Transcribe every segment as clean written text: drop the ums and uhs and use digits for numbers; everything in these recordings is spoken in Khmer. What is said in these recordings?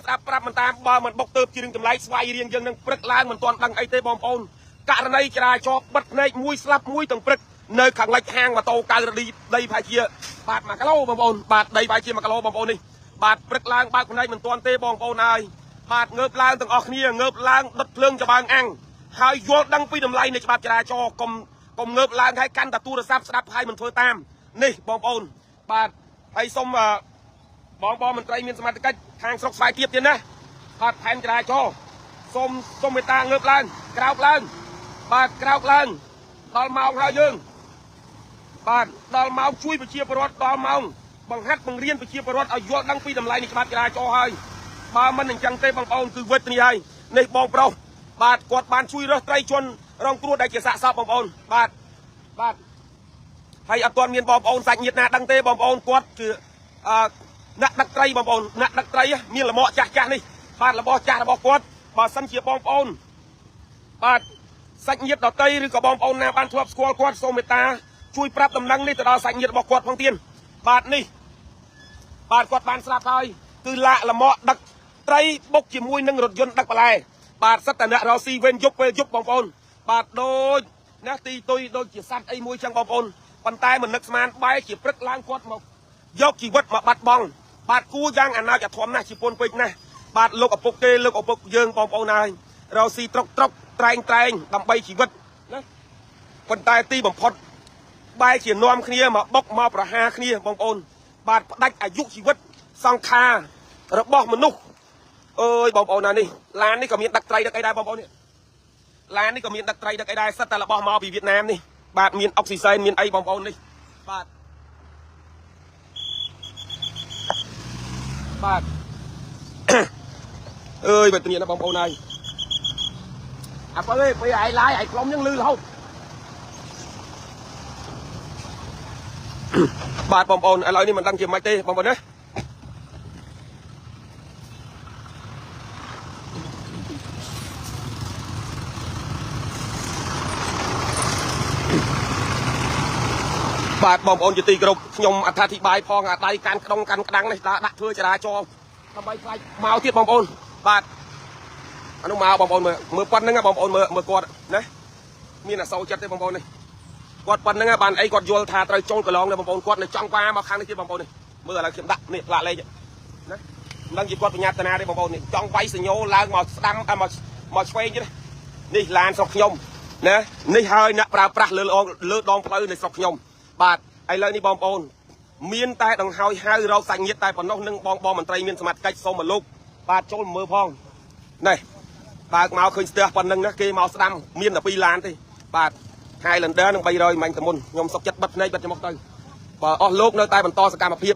ស្ដាប់ប្រាប់មិនតាមបើមិនបុកទៅជារឿងចម្លែកស្វាយរៀងយើងនឹងព្រឹកឡើងមិនទាន់ដឹងអីទេបងប្អូនករណីចរាចរណ៍បិទភ្នែកមួយស្លាប់មួយទាំងព្រឹកនៅខាងលិចហាងម៉ូតូកៅរឌីដីប្រហែលជាបាទ1គីឡូបងប្អូនបាទដីប្រហែលជា1គីឡូបងប្អូននេះបាទព្រឹកឡើងបើកភ្នែកមិនទាន់ទេបងប្អូនហើយបាទងើបឡើងទាំងអស់គ្នាងើបឡើងដុតភ្លើងច្បើងអាំងហើយយល់ដឹងពីតម្លៃនៃច្បាប់ចរាចរណ៍កុំងើបឡើងហើយកាន់តែទូរស័ព្ទស្ដាប់ហើយមិនធ្វើតាមនេះបងប្អូនបាទហើយសូមបងបងមន្ត្រីមានសមត្ថកិច្ចខាងស្រុកស្វាយទៀបទៀតណាបាទផែនចរាចរណ៍សូមសូមមេត្តាងើបឡើងក្រោកឡើងបាទក្រោកឡើងដល់ម៉ោងហើយយើងបាទដល់ម៉ោងជួយប្រជាពលរដ្ឋដល់ម៉ោងបង្ហាត់បង្រៀនប្រជាពលរដ្ឋឲ្យយល់ដឹងពីតម្លៃនៃច្បាប់ចរាចរណ៍ហើយបើមិនអញ្ចឹងទេបងប្អូនគឺវេទនីហើយនេះបងប្រុសបាទគាត់បានជួយរើសត្រីជនរងគ្រោះដែលជាសាកសពបងប្អូនបាទបាទហើយអត់ទាន់មានបងប្អូនសាច់ញាតិណាដឹងទេបងប្អូនគាត់គឺអឺអ្នកដឹកត្រីបងប្អូនអ្នកដឹកត្រីមានលមាក់ចាស់ចាស់នេះបាទរបស់ចាស់របស់គាត់បើសិនជាបងប្អូនបាទសាច់ញាតិដតីឬក៏បងប្អូនណាបានធ្លាប់ស្គាល់គាត់សូមមេត្តាជួយប្រាប់ដំណឹងនេះទៅដល់សាច់ញាតិរបស់គាត់ផងទៀតបាទនេះបាទគាត់បានស្លាប់ហើយគឺលាកលមាក់ដឹកត្រីបុកជាមួយនឹងរថយន្តដឹកបន្លែបាទសិតតែអ្នករកស៊ីវិញយប់ពេលយប់បងប្អូនបាទដូចណាទីទុយដូចជាសัตว์អីមួយចឹងបងប្អូនប៉ុន្តែមិននឹកស្មានបែរជាព្រឹកឡើងគាត់មកយកជីវិតមកបាត់បង់បាទគួរយ៉ាងអនាចធមណាស់ជាពូនពេកណាស់បាទលោកឪពុកគេលោកឪពុកយើងបងប្អូនហើយរកស៊ីត្រុកត្រុកត្រែងត្រែងដើម្បីជីវិតណាប៉ុន្តែទីបំផុតបែរជានាំគ្នាមកបុកមកប្រហារគ្នាបងប្អូនបាទផ្ដាច់អាយុជីវិតសង្ខាររបស់មនុស្សអើយបងប្អូនណានេះឡាននេះក៏មានដឹកត្រីដឹកអីដែរបងប្អូននេះឡាននេះក៏មានដឹកត្រីដឹកអីដែរសិតតែរបស់មកពីវៀតណាមនេះបាទមានអុកស៊ីសែនមានអីបងប្អូននេះបាទបាទអើយវេទនាណាបងប្អូនហើយអាបើពេលឯងឡាយឯងក្លុំហ្នឹងលឺរហូតបាទបងប្អូនឥឡូវនេះមិនដឹងជាម៉េចទេបងប្អូនណាបាទបងប្អូនជាទីគោរពខ្ញុំអត្ថាធិប្បាយផងអាដៃកាន់ក្ដុងកាន់ក្តាំងនេះដាក់ធ្វើចរាចរណ៍ដើម្បីខ្លាចមកទៀតបងប្អូនបាទអានោះមកបងប្អូនមើលមើលប៉ុណ្្នឹងបងប្អូនមើលមើលគាត់ណាមានអសោចិត្តទេបងប្អូននេះគាត់ប៉ុណ្្នឹងបានអីគាត់យល់ថាត្រូវចូលកន្លងទេបងប្អូនគាត់នៅចង់វ៉ាមកខាងនេះទៀតបងប្អូននេះមើលឥឡូវខ្ញុំដាក់នេះផ្លាកលេខណាមិនដឹងជាគាត់បញ្ញាតនាទេបងប្អូននេះចង់វាយសញ្ញោឡើងមកស្ដាំមកមកឆ្វេងទៀតនេះឡានស្រុកខ្ញុំណានេះហើយអ្នកប្រើប្រាស់លើលើដងផ្លូវនៃស្រុកខ្ញុំបាទឥឡូវនេះបងប្អូនមានតែដង្ហើយហៅរកសាច់ញាតិតែប៉ុណ្ណោះនឹងបងបងមន្ត្រីមានសមត្ថកិច្ចសូមមកលោកបាទចូលមើលផងនេះបើកមកឃើញស្ទះប៉ុណ្ណឹងណាគេមកស្ដាំមានតែ2ឡានទេបាទ Highlander នឹង300មាញ់តមុនខ្ញុំសុកចិត្តបិទភ្នែកបិទច្រមុះទៅបើអស់លោកនៅតែបន្តសកម្មភាព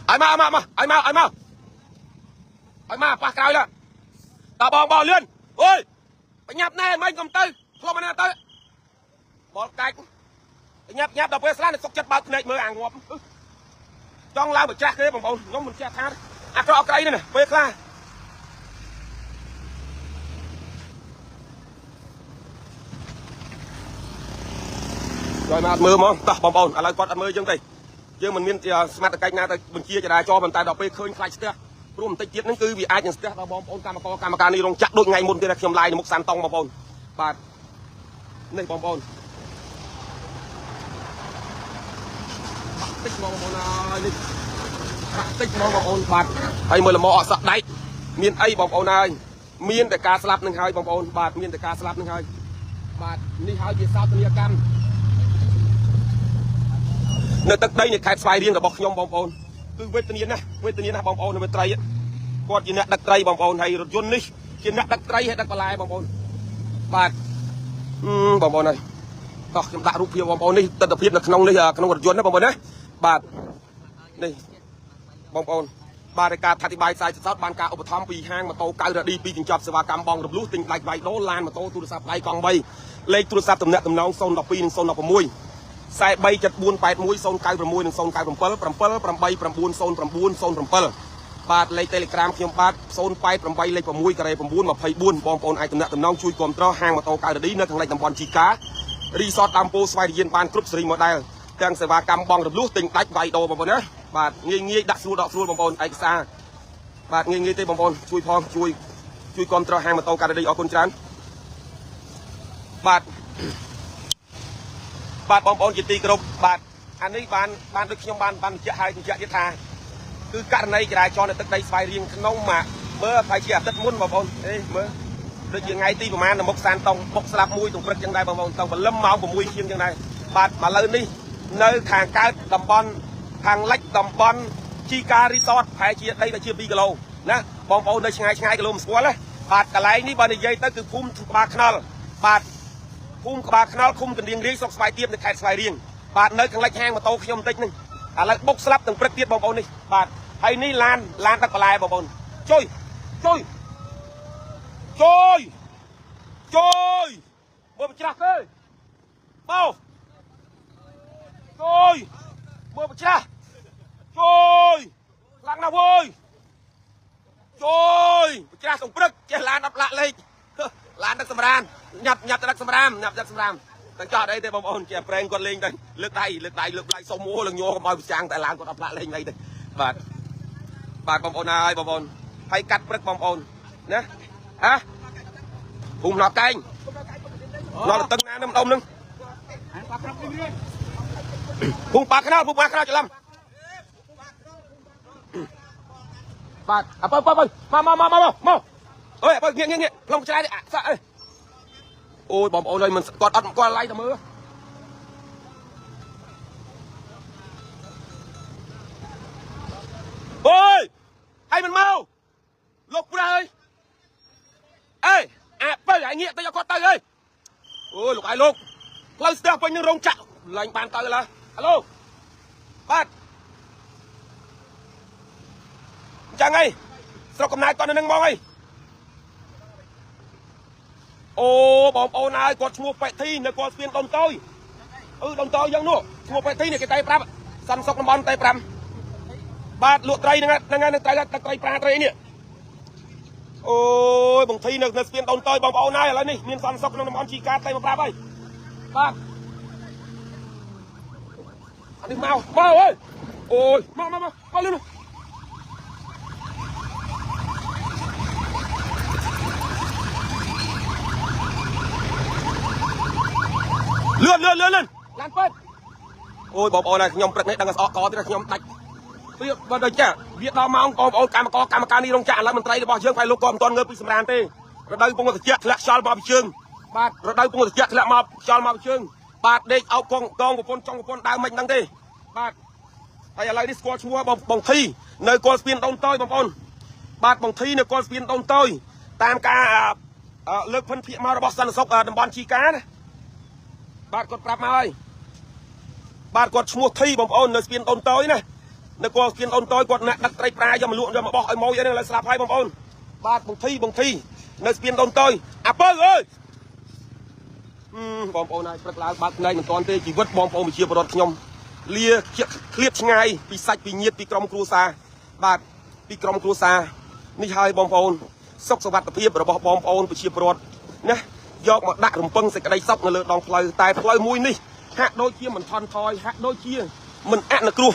ឲ្យមកមកឲ្យមកឲ្យមកឲ្យមកប៉ះក្រោយឡើតបងបងលឿនអូយបញ្ញាប់ណែមិញកុំទៅធ្លាប់ណាទៅបលកាច់ញាប់ញាប់ដល់ពេលស្លាប់សុកចិត្តបើកភ្នែកមើលអាងាប់ចង់ឡើងបច្ចាស់គេបងប្អូនខ្ញុំមិនចេះថាអាក្រក់អក្រៃនេះណាពេលខ្លះចូលមកអត់មើលហ្មងតោះបងប្អូនឥឡូវគាត់អត់មើលយើងទេយើងមិនមានសមត្ថកិច្ចណាទៅបញ្ជាចរាចរណ៍ប៉ុន្តែដល់ពេលឃើញខ្លាចស្ទះព្រោះបន្តិចទៀតហ្នឹងគឺវាអាចនឹងស្ទះដល់បងប្អូនកម្មករកម្មការនេះរោងចក្រដូចថ្ងៃមុនទៀតខ្ញុំឡាយនៅមុខសាន់តុងបងប្អូនបាទនេះបងប្អូនតិចបងប្អូនអើយនេះបាក់តិចបងប្អូនបាទហើយមើលលមអក់សក់ដែកមានអីបងប្អូនអើយមានតែការស្លាប់នឹងហើយបងប្អូនបាទមានតែការស្លាប់នឹងហើយបាទនេះហើយជាសោកនាដកម្មនៅទឹកដីនៃខេត្តស្វាយរៀងរបស់ខ្ញុំបងប្អូនគឺវេទនាណាស់វេទនាណាស់បងប្អូននៅត្រីគាត់ជាអ្នកដឹកត្រីបងប្អូនហើយរថយន្តនេះជាអ្នកដឹកត្រីហើយដឹកបន្លែបងប្អូនបាទបងប្អូនហើយតោះខ្ញុំដាក់រូបភាពបងប្អូននេះទិដ្ឋភាពនៅក្នុងនេះក្នុងរថយន្តណាបងប្អូនណាបាទនេះបងប្អូនបាទការអធិប្បាយខ្សែសតបានការឧបត្ថម្ភពីហាងម៉ូតូកៅរ៉ាឌីពីកញ្ចប់សេវាកម្មបងរំលោះទិញដាច់វាយដូរឡានម៉ូតូទូរស័ព្ទដៃកង់3លេខទូរស័ព្ទទំនាក់ទំនង012និង016 43 74 81 096និង097 7 8 9 0 9 07បាទលេខ Telegram ខ្ញុំបាទ088លេខ6ការ៉េ9 24បងប្អូនអាចទំនាក់ទំនងជួយគាំទ្រហាងម៉ូតូកៅរ៉ាឌីនៅខាងលិចតំបន់ជីការីសតដើមពោស្វាយរៀនបានគ្រប់សេរីម៉ូដែលទាំងសេវាកម្មបងរំលោះទិញដាច់វាយដូរបងប្អូនណាបាទងាយងាយដាក់ស្រួលដកស្រួលបងប្អូនឯកសារ បាទងាយងាយទេបងប្អូនជួយផងជួយជួយគ្រប់គ្រងហាងម៉ូតូការីអរគុណច្រើនបាទបាទបងប្អូនជាទីគោរពបាទអានេះបានបានដូចខ្ញុំបានបានបញ្ជាក់ហើយបញ្ជាក់ទៀតថាគឺករណីចរាចរណ៍នៅទឹកដីស្វាយរៀងក្នុងមកមើលប្រហែលជាអាទិត្យមុនបងប្អូនអេមើលដូចជាថ្ងៃទីប្រហែលនៅមុខសានតុងបុកស្លាប់មួយទងព្រឹកចឹងដែរបងប្អូនតុងព្រលឹមម៉ោង6ជាងចឹងដែរបាទឥឡូវនេះនៅខាងកើតតំបន់ខាងលិចតំបន់ជីការីសតប្រហែលជាដីទៅជា2គីឡូណាបងប្អូននៅឆ្ងាយឆ្ងាយគីឡូមិនស្គាល់ទេបាទកន្លែងនេះបើនិយាយទៅគឺភូមិក្បាលថ្នល់បាទភូមិក្បាលថ្នល់ឃុំកណ្ដៀងរាយស្រុកស្វាយទៀបនៅខេត្តស្វាយរៀងបាទនៅខាងលិចហាងម៉ូតូខ្ញុំបន្តិចហ្នឹងឥឡូវបុកស្លាប់ទាំងព្រឹកទៀតបងប្អូននេះបាទហើយនេះឡានឡានទឹកបន្លែបងប្អូនជួយជួយជួយជួយមើលច្រាស់គេបោជួយមើលច្រាស់ជួយខ្លាំងណាស់វើយជួយច្រាស់ទាំងព្រឹកចេះឡានអត់លាក់លេខឡានដឹកសម្រានញាប់ញាប់ទៅដឹកសម្រាមញាប់ដឹកសម្រាមតែចោះអីទេបងប្អូនជាប្រេងគាត់លេងទៅលើកដៃលើកដៃលើកដៃសុំមួលញ័រកុំឲ្យប្រចាំងតែឡានគាត់អត់ផ្លាក់លេងអីទេបាទបាទបងប្អូនហើយបងប្អូនហើយកាត់ព្រឹកបងប្អូនណាហ៎ភូមិណប់កែងណប់តឹងណានឹងដុំនឹងភូមិប៉ាខ្នោភូមិប៉ាខ្នោច្រឡំបាទអើបើបើមកមកមកមកមកអើយបើងាកងាកផ្លុំច្រាយសាក់អើយអូយបងប្អូនអើយមិនគាត់អត់គាត់ឡៃតែមើលអូយហើយមិនមកលោកប្រាស់អើយអេអាបើឲ្យងាកទៅយកគាត់ទៅអើយអូយលោកឲ្យលោកផ្លូវស្ទះពេញនឹងរោងចក្រឡើងបានទៅឡើយហៅឡូបាទអញ្ចឹងអីស្រុកកំណើតគាត់នៅនឹងហ្មងអីអូបងប្អូនហើយគាត់ឈ្មោះប៉ែធីនៅគាត់ស្ពានដុំតយអឺដុំតយយ៉ាងនោះឈ្មោះប៉ែធីនេះគេតែប្រាប់សន្តិសុខតំបន់តែប្រាប់បាទលក់ត្រីហ្នឹងហ្នឹងហ្នឹងត្រីទឹកត្រីប្រាត្រីនេះអូយបងធីនៅស្ពានដុំតយបងប្អូនហើយឥឡូវនេះមានសន្តិសុខក្នុងតំបន់ជីកាតែមកប្រាប់ហើយបាទអានេះមកមកអើយអូយមកមកមកលឿនលឿនលឿនលឿនលឿនឡានពេតអូយបងប្អូនហើយខ្ញុំព្រឹកនេះដឹងស្អកកទៀតខ្ញុំដាច់វាបើដូចចាវាដល់ម៉ោងបងប្អូនកម្មករកម្មការនេះរោងចក្រឥឡូវមន្ត្រីរបស់យើងផ្លែលោកក៏មិនទាន់ងើបពីសម្រានទេរដូវពងត្រជាក់ធ្លាក់ខ្យល់មកពីជើងបាទរដូវពងត្រជាក់ធ្លាក់មកខ្យល់មកពីជើងបាទដេកអោបកងកងប្រពន្ធចង់ប្រពន្ធដើមមិនដឹងទេបាទហើយឥឡូវនេះស្គាល់ឈ្មោះបងបងធីនៅគល់ស្ពានដូនតយបងប្អូនបាទបងធីនៅគល់ស្ពានដូនតយតាមការលើកភិនភាកមករបស់សន្តិសុខតំបន់ជីកាណាបាទគាត់ប្រាប់មកហើយបាទគាត់ឈ្មោះធីបងប្អូននៅស្ពានដូនតយណានៅគល់ស្ពានដូនតយគាត់អ្នកដឹកត្រីប្រាយកមកលក់យកមកបោះឲ្យម៉ួយអីហ្នឹងឥឡូវស្លាប់ហើយបងប្អូនបាទបងធីបងធីនៅស្ពានដូនតយអាពៅអើយបងប្អូនហើយព្រឹកឡើងបើកភ្នែកមិនទាន់ទេជីវិតបងប្អូនប្រជាពលរដ្ឋខ្ញុំលាឃ្លាតឆ្ងាយពីសាច់ពីញាតិពីក្រុមគ្រួសារបាទពីក្រុមគ្រួសារនេះហើយបងប្អូនសុខសុវត្ថិភាពរបស់បងប្អូនប្រជាពលរដ្ឋណាយកមកដាក់រំពឹងសេចក្តីសុខនៅលើដងផ្លូវតែផ្លូវមួយនេះហាក់ដូចជាមិនថន់ថយហាក់ដូចជាមិនអនុគ្រោះ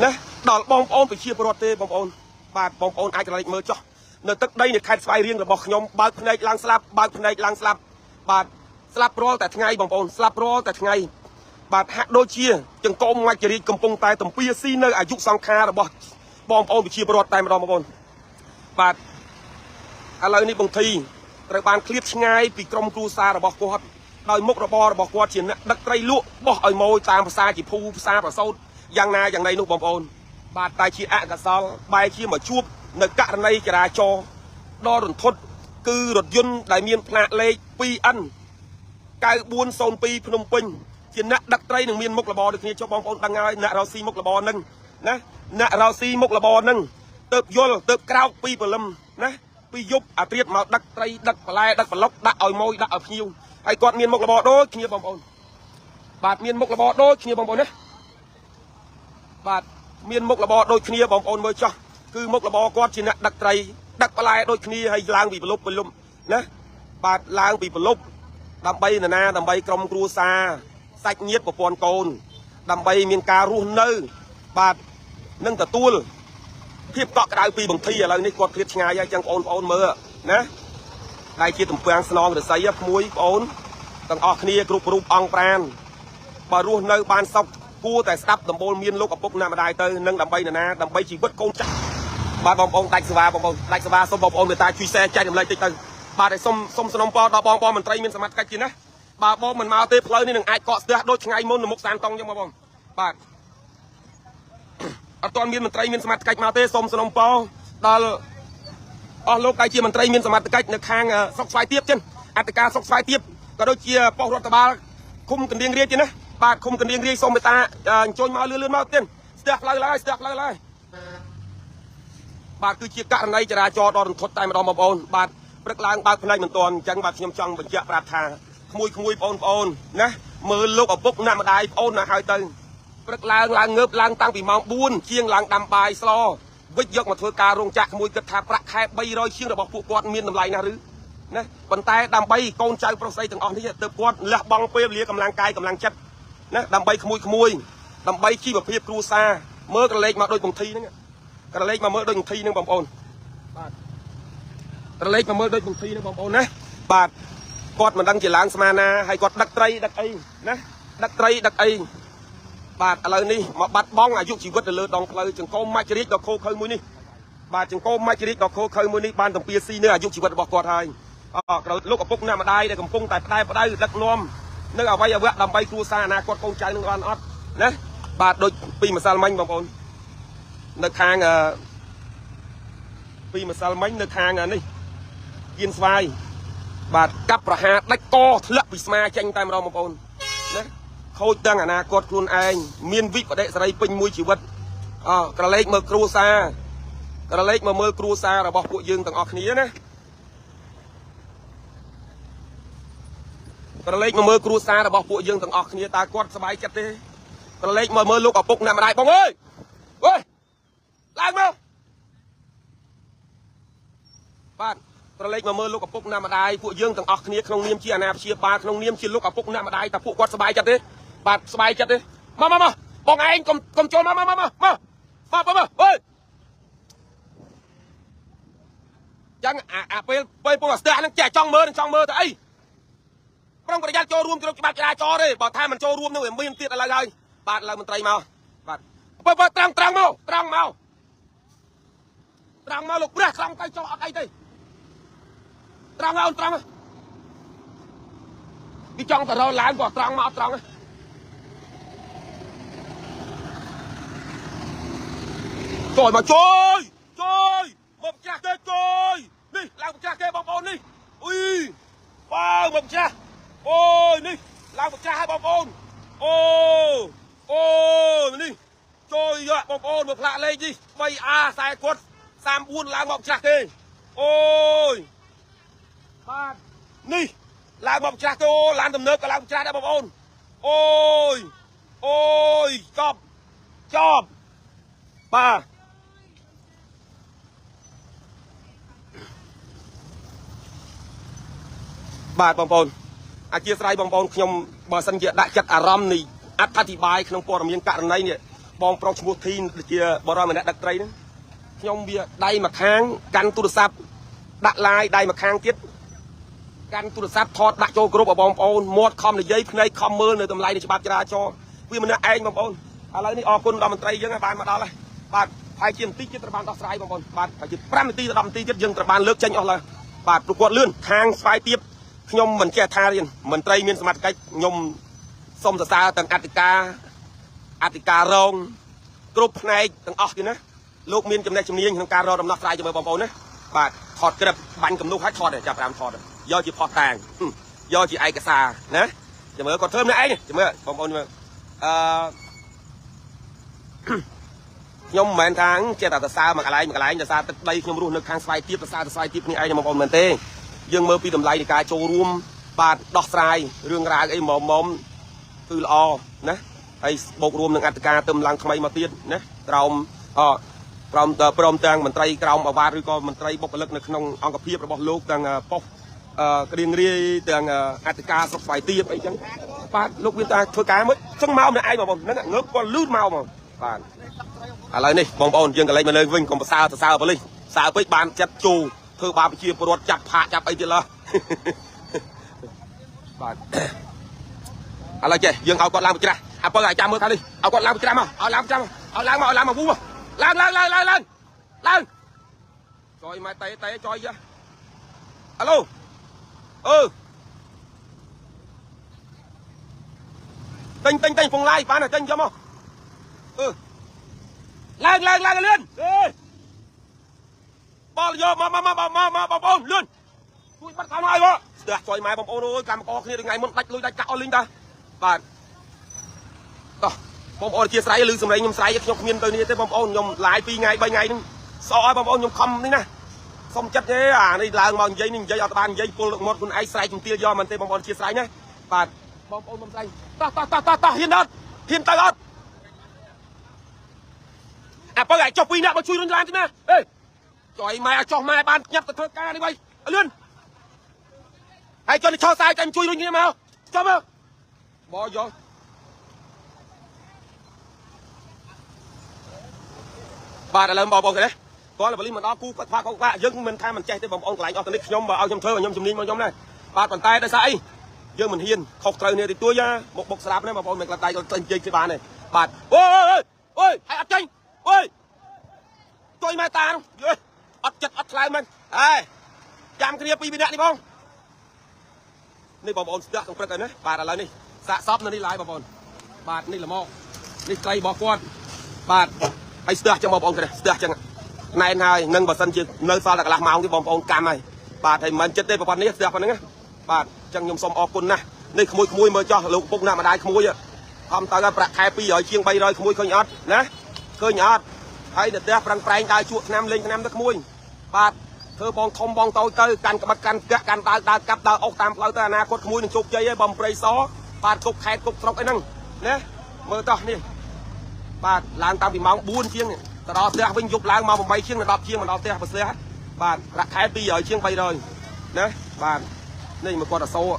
ណាដល់បងប្អូនប្រជាពលរដ្ឋទេបងប្អូនបាទបងប្អូនអាចក្រឡេកមើលចុះនៅទឹកដីនៃខេត្តស្វាយរៀងរបស់ខ្ញុំបើកភ្នែកឡើងស្លាប់បើកភ្នែកឡើងស្លាប់បាទស្លាប់រាល់តែថ្ងៃបងប្អូនស្លាប់រាល់តែថ្ងៃបាទហាក់ដូចជាចង្កូមមច្ចរាជកំពុងតែទំពាស៊ីនៅអាយុសង្ខាររបស់បងប្អូនប្រជាពលរដ្ឋតែម្ដងបងប្អូនបាទឥឡូវនេះបងធីត្រូវបានឃ្លាតឆ្ងាយពីក្រុមគ្រួសាររបស់គាត់ដោយមុខរបររបស់គាត់ជាអ្នកដឹកត្រីលក់បោះឲ្យម៉ួយតាមភាសាជាភូភាសាប្រសូតយ៉ាងណាយ៉ាងណីនោះបងប្អូនបាទតែជាអកុសលបែរជាមកជួបនៅករណីចរាចរណ៍ដ៏រន្ធត់គឺរថយន្តដែលមានផ្លាកលេខ 2N 9402ភ្នំពេញជាអ្នកដឹកត្រីនឹងមានមុខរបរដូចគ្នាចុះបងប្អូនដឹងហើយអ្នករកស៊ីមុខរបរនឹងណាអ្នករកស៊ីមុខរបរនឹងទៅយល់ទៅក្រោកពីព្រលឹមណាពីយប់អាត្រៀតមកដឹកត្រីដឹកបន្លែដឹកប្លុកដាក់ឲ្យម៉ួយដាក់ឲ្យភ្ញៀវហើយគាត់មានមុខរបរដូចគ្នាបងប្អូនបាទមានមុខរបរដូចគ្នាបងប្អូនណាបាទមានមុខរបរដូចគ្នាបងប្អូនមើលចុះគឺមុខរបរគាត់ជាអ្នកដឹកត្រីដឹកបន្លែដូចគ្នាហើយឡើងពីប្រលប់ប្រលុំណាបាទឡើងពីប្រលប់ដើម្បីនរណាដើម្បីក្រុមគ្រួសារសាច់ញាតិប្រពន្ធកូនដើម្បីមានការរស់នៅបាទនឹងទទួល ភាពកក់ក្ដៅពីបន្ធីឥឡូវនេះគាត់ឃ្លាតឆ្ងាយហើយចឹងបងប្អូនមើលណាដែលជាទំពាំងស្នងរស័យក្មួយបងអូនទាំងអស់គ្នាគ្រប់រូបអង្គប្រានបើរស់នៅបានសុខគួរតែស្ដាប់ដំបូលមានលោកឪពុកណាម្ដាយទៅនឹងដើម្បីនរណាដើម្បីជីវិតកូនចាស់បាទបងប្អូនដាច់សេវាបងប្អូនដាច់សេវាសូមបងប្អូនមេត្តាជួយ share ចែករំលែកតិចទៅបាទឲ្យសុំសំណពរដល់បងបងមន្ត្រីមានសមត្ថកិច្ចទៀតណាបើបងមិនមកទេផ្លូវនេះនឹងអាចកកស្ទះដូចថ្ងៃមុននៅមុខសានតុងចឹងបងបងបាទអត់ទាន់មានមន្ត្រីមានសមត្ថកិច្ចមកទេសូមសំណពរដល់អស់លោកដែលជាមន្ត្រីមានសមត្ថកិច្ចនៅខាងស្រុកស្វាយទៀបចឹងអធិការស្រុកស្វាយទៀបក៏ដូចជាប៉ុស្តិ៍រដ្ឋបាលឃុំកណ្ដៀងរាជទៀតណាបាទឃុំកណ្ដៀងរាជសូមមេត្តាអញ្ជើញមកលឿនលឿនមកទៀតស្ទះផ្លូវឡើយស្ទះផ្លូវឡើយបាទគឺជាករណីចរាចរណ៍ដ៏រន្ធត់តែម្ដងបងប្អូនបាទព្រឹកឡើងបើកភ្នែកមិនទាន់អញ្ចឹងបាទខ្ញុំចង់បញ្ជាក់ប្រាប់ថាក្មួយក្មួយបងប្អូនណាមើលលោកឪពុកអ្នកម្ដាយបងអូនណាហើយទៅព្រឹកឡើងឡើងងើបឡើងតាំងពីម៉ោង4ជាងឡើងដាំបាយស្លវិចយកមកធ្វើការរោងចក្រក្មួយគិតថាប្រាក់ខែ300ជាងរបស់ពួកគាត់មានតម្លៃណាស់ឬណាប៉ុន្តែដើម្បីកូនចៅប្រុសស្រីទាំងអស់នេះទើបគាត់លះបង់ពេលវេលាកម្លាំងកាយកម្លាំងចិត្តណាដើម្បីក្មួយក្មួយដើម្បីជីវភាពគ្រួសារមើលក្រឡេកមកដូចបង្ធីហ្នឹងក្រឡេកមកមើលដូចបង្ធីហ្នឹងបងប្អូនបាទក្រឡេកមកមើលដូចបង្ធីហ្នឹងបងប្អូនណាបាទគាត់មិនដឹងជាឡើងស្មាណាហើយគាត់ដឹកត្រីដឹកអីណាដឹកត្រីដឹកអីបាទឥឡូវនេះមកបាត់បង់អាយុជីវិតទៅលើដងផ្លូវចង្កូមមច្ចរាជដ៏ខូខើមួយនេះបាទចង្កូមមច្ចរាជដ៏ខូខើមួយនេះបានតំពាស៊ីនៅអាយុជីវិតរបស់គាត់ហើយអក្រលោកឪពុកអ្នកម្ដាយដែលកំពុងតែផ្ដែផ្ដៅដឹកនាំនៅអវយវៈដើម្បីគ្រួសារអនាគតកូនចៅនឹងបានអត់ណាបាទដូចពីម្សិលមិញបងប្អូននៅខាងពីម្សិលមិញនៅខាងនេះគៀនស្វាយបាទកាប់ប្រហារដាច់កធ្លាក់ពីស្មាចេញតែម្ដងបងប្អូនណាខូចទាំងអនាគតខ្លួនឯងមានវិបដិសេរីពេញមួយជីវិតអក្រឡេកមើលគ្រួសារក្រឡេកមកមើលគ្រួសាររបស់ពួកយើងទាំងអស់គ្នាណាក្រឡេកមកមើលគ្រួសាររបស់ពួកយើងទាំងអស់គ្នាតើគាត់សប្បាយចិត្តទេក្រឡេកមកមើលលោកឪពុកអ្នកម្ដាយបងអើយអើយឡើងមកបាទក្រឡេកមកមើលលោកឪពុកអ្នកម្ដាយពួកយើងទាំងអស់គ្នាក្នុងនាមជាអាណាព្យាបាលក្នុងនាមជាលោកឪពុកអ្នកម្ដាយតើពួកគាត់សប្បាយចិត្តទេបាទសប្បាយចិត្តទេមកមកមកបងឯងកុំកុំចូលមកមកមកមកមកមកអើយចឹងអាអាពេលពេលពួកអាស្ទះហ្នឹងចេះចង់មើលចង់មើលទៅអីប្រុងប្រយ័ត្នចូលរួមគ្រប់ច្បាប់ចរាចរណ៍ទេបើថាមិនចូលរួមនឹងវាមានទៀតឥឡូវហើយបាទឥឡូវមន្ត្រីមកបាទបើបើត្រង់ត្រង់មកត្រង់មកត្រង់មកលោកព្រះត្រង់ទៅចុះអត់អីទេត្រង់អូនត្រង់វាចង់ទៅរកឡើងក៏ត្រង់មកអត់ត្រង់ចូលមកជួយជួយមកចាស់គេជួយនេះឡើងម្ចាស់គេបងប្អូននេះអុយវ៉ាវមកម្ចាស់អូយនេះឡើងម្ចាស់ហើយបងប្អូនអូអូនេះជួយយកបងប្អូនមកផ្លាកលេខនេះ 3A ខ្សែគាត់34ឡើងមកម្ចាស់គេអូយបាទនេះឡើងមកម្ចាស់គេអូឡានទំនើបក៏ឡើងម្ចាស់ដែរបងប្អូនអូយអូយចប់ចប់បាទបាទបងប្អូនអធិស្ឋានបងប្អូនខ្ញុំបើសិនជាដាក់ចិត្តអារម្មណ៍នេះអត្ថាធិប្បាយក្នុងព័ត៌មានករណីនេះបងប្រុសឈ្មោះធីនជាបរិមម្នាក់ដឹកត្រីហ្នឹងខ្ញុំវាដៃមួយខាងកាន់ទូរស័ព្ទដាក់ឡាយដៃមួយខាងទៀតកាន់ទូរស័ព្ទថតដាក់ចូលគ្រប់ឲ្យបងប្អូនមាត់ខំនិយាយភ្នែកខំមើលនៅតម្លៃនៃច្បាប់ចរាចរណ៍វាម្នាក់ឯងបងប្អូនឥឡូវនេះអរគុណដល់មន្ត្រីយើងបានមកដល់ហើយបាទហើយជាបន្តិចទៀតត្រូវបានដោះស្រាយបងប្អូនបាទហើយជា5នាទីដល់10នាទីទៀតយើងត្រូវបានលើកចេញអស់ឡើយបាទព្រោះគាត់លឿនខាងស្វាយទៀបខ្ញុំមិនចេះថារៀនមន្ត្រីមានសមត្ថកិច្ចខ្ញុំសូមសរសើរទាំងអធិការរងគ្រប់ផ្នែកទាំងអស់ទៀតណាលោកមានចំណេះជំនាញក្នុងការរកដំណោះស្រាយជាមួយបងប្អូនណាបាទថតក្រឹបបាញ់កំនុះឲ្យថតចាប់5ថតយកជាផុសតាងយកជាឯកសារណាចាំមើលគាត់ធ្វើម្នាក់ឯងចាំមើលបងប្អូនមើលអឺខ្ញុំមិនមែនថាចេះតែសរសើរមួយកន្លែងមួយកន្លែងសរសើរទឹកដីខ្ញុំរស់នៅខាងស្វាយទៀបសរសើរស្វាយទៀបគ្នាឯងបងប្អូនមែនទេយើងមើលពីតម្លៃនៃការចូលរួមបាទដោះស្រាយរឿងរ៉ាវអីមុំមុំគឺល្អណាហើយបូករួមនឹងអត្តការទៅឡើងថ្មីមកទៀតណាក្រោមអព្រមព្រមទាំងមន្ត្រីក្រោមអាវ៉ាតឬក៏មន្ត្រីបុគ្គលិកនៅក្នុងអង្គភាពរបស់លោកទាំងប៉ុស្តិ៍ក្រៀងរាយទាំងអត្តការស្រុកស្វាយទៀបអីចឹងបាទលោកវាថាធ្វើការមួយចឹងមកម្នាក់ឯងបងប្អូនហ្នឹងងើបគាត់លឺមកហ្មង បាទឥឡូវនេះបងប្អូនយើងក៏លេចមកលើវិញកុំប្រសើរសរសើរបលិសសើពេកបានចិត្តជូធ្វើបាបប្រជាពលរដ្ឋចាប់ផាកចាប់អីទៀតឡើបាទឥឡូវចេះយើងឲ្យគាត់ឡើងទៅច្រាស់អាពើឲ្យចាំមើលខាងនេះឲ្យគាត់ឡើងទៅច្រាស់មកឲ្យឡើងចាំឲ្យឡើងមកឲ្យឡើងមកវូឡើងឡើងឡើងឡើងឡើងឡើងចយម៉ែតេតេចយយ៉ាអាឡូអឺទិញទិញទិញពងឡាយបានទិញយកមកអឺឡើងឡើងឡើងលឿនអេបលយកមកមកមកមកមកបងប្អូនលឿនជួយបាត់ខាងនោះឲ្យមកស្ទះចុយម៉ែបងប្អូនអើយកម្មករគ្នាថ្ងៃមុនដាច់លុយដាច់កាក់អស់លីងតាបាទតោះបងប្អូនជាស្រ័យឬសម្លេងខ្ញុំស្រ័យខ្ញុំគ្មានទៅនេះទេបងប្អូនខ្ញុំឡាយ2ថ្ងៃ3ថ្ងៃហ្នឹងសក់ឲ្យបងប្អូនខ្ញុំខំនេះណាសុំចិត្តទេអានេះឡើងមកនិយាយនេះនិយាយអត់បាននិយាយពុលមាត់ខ្លួនឯងស្រែកជំទាវយកមិនទេបងប្អូនជាស្រ័យណាបាទបងប្អូនមិនស្រ័យតោះតោះតោះតោះតោះហ៊ានអត់ហ៊ានទៅអត់អាបើឲ្យចុះពីរនាក់មកជួយរុញឡានទេណាអេចុយម៉ែឲ្យចុះម៉ែបានញាប់ទៅធ្វើការនេះវិញលឿនហើយចុះនេះឆោសាយតែជួយរុញគ្នាមកចុះមកបយកបាទឥឡូវបងប្អូនគេនេះគាត់បលីមិនដល់គូគាត់ផាកគាត់យើងមិនថាមិនចេះទេបងប្អូនកន្លែងអស់ទៅនេះខ្ញុំបើឲ្យខ្ញុំធ្វើខ្ញុំជំនាញមកខ្ញុំដែរបាទប៉ុន្តែដោយសារអីយើងមិនហ៊ានខុសត្រូវនេះតិចតួចមកបុកស្រាប់នេះបងប្អូនមិនក្លាប់ដៃគាត់និយាយគេបានទេបាទអូយអូយហើយអត់ចេញអូយជួយម៉ែតានោះយអត់ចិត្តអត់ថ្លើមមែនអេចាំគ្នាពីរនាក់នេះបងនេះបងប្អូនស្ទះក្នុងព្រឹកហើយណាបាទឥឡូវនេះសាកសពនៅនេះឡាយបងប្អូនបាទនេះល្មមនេះត្រីរបស់គាត់បាទហើយស្ទះចឹងបងប្អូនគេស្ទះចឹងណែនហើយនឹងបើសិនជានៅសល់តែកន្លះម៉ោងទេបងប្អូនកម្មហើយបាទហើយមិនចិត្តទេប្រព័ន្ធនេះស្ទះប៉ុណ្្នឹងណាបាទចឹងខ្ញុំសូមអរគុណណាស់នេះក្មួយក្មួយមើលចោះលោកពុកណាម្ដាយក្មួយខំទៅហើយប្រាក់ខែ200ជាង300ក្មួយឃើញអត់ណាឃើញអត់ហើយនៅផ្ទះប្រឹងប្រែងដើរជក់ឆ្នាំលេងឆ្នាំទៅក្មួយបាទធ្វើបងធំបងតូចទៅកាន់ក្បិតកាន់កាក់កាន់ដើរដើរកាប់ដើរអុកតាមផ្លូវទៅអនាគតក្មួយនឹងជោគជ័យហើយបំព្រៃសបាទគុកខេតគុកស្រុកអីហ្នឹងណាមើលតោះនេះបាទឡើងតាំងពីម៉ោង4ជាងទៅដល់ផ្ទះវិញយប់ឡើងម៉ោង8ជាងដល់10ជាងមកដល់ផ្ទះបើស្ទះបាទប្រាក់ខែ200ជាង300ណាបាទនេះមកគាត់អសូរ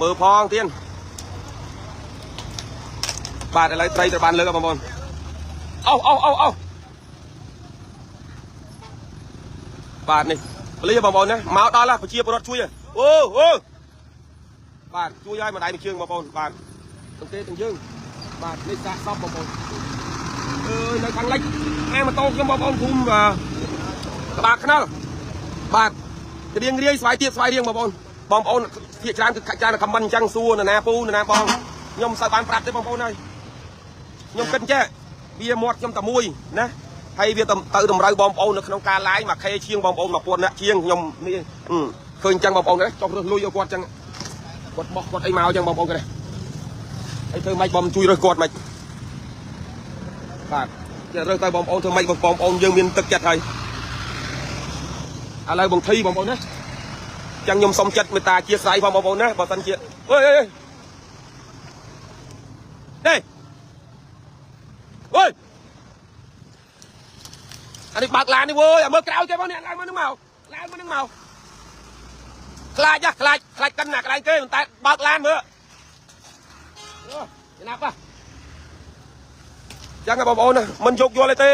មើលផងទៀតបាទឥឡូវត្រីត្រូវបានលើកបងប្អូនអូអូអូអូបាទនេះពលីបងប្អូនណាមកដល់ហើយប្រជាពលរដ្ឋជួយអូអូបាទជួយឲ្យម្ដាយមួយជើងបងប្អូនបាទទាំងទេទាំងយើងបាទនេះសាកសពបងប្អូនអើយនៅខាងលិចហាងម៉ូតូខ្ញុំបងប្អូនភូមិក្បាលខ្នល់បាទរៀងរាយស្វាយទៀតស្វាយរៀងបងប្អូនបងប្អូនភាគច្រើនគឺច្រើនខមមិនអញ្ចឹងសួរនរណាពូនរណាបងខ្ញុំមិនសូវបានប្រាប់ទេបងប្អូនហើយខ្ញុំគិតចេះវាមាត់ខ្ញុំតែមួយណាហើយវាទៅតម្រូវបងប្អូននៅក្នុងការឡាយមួយខេជាងបងប្អូន1000នាក់ជាងខ្ញុំនេះឃើញអញ្ចឹងបងប្អូនចុះរើសលុយឲ្យគាត់អញ្ចឹងគាត់បោះគាត់អីមកអញ្ចឹងបងប្អូនគេហើយធ្វើម៉េចបងជួយរើសគាត់ម៉េចបាទចេះរើសទៅបងប្អូនធ្វើម៉េចបងប្អូនយើងមានទឹកចិត្តហើយឥឡូវបងធីបងប្អូនណាចឹងខ្ញុំសុំចិត្តមេត្តាជាស្រ័យផងបងប្អូនណាបើសិនជាអើយអើយនេះអើយអានេះបើកឡាននេះវើយអាមើលក្រោយគេបងនេះឡើងមកនឹងមកឡើងមកនឹងមកខ្លាចខ្លាចខ្លាចកិនណាកន្លែងគេតែបើកឡានមើលចំណាប់ចឹងបងប្អូនណាមិនយកយល់ទេ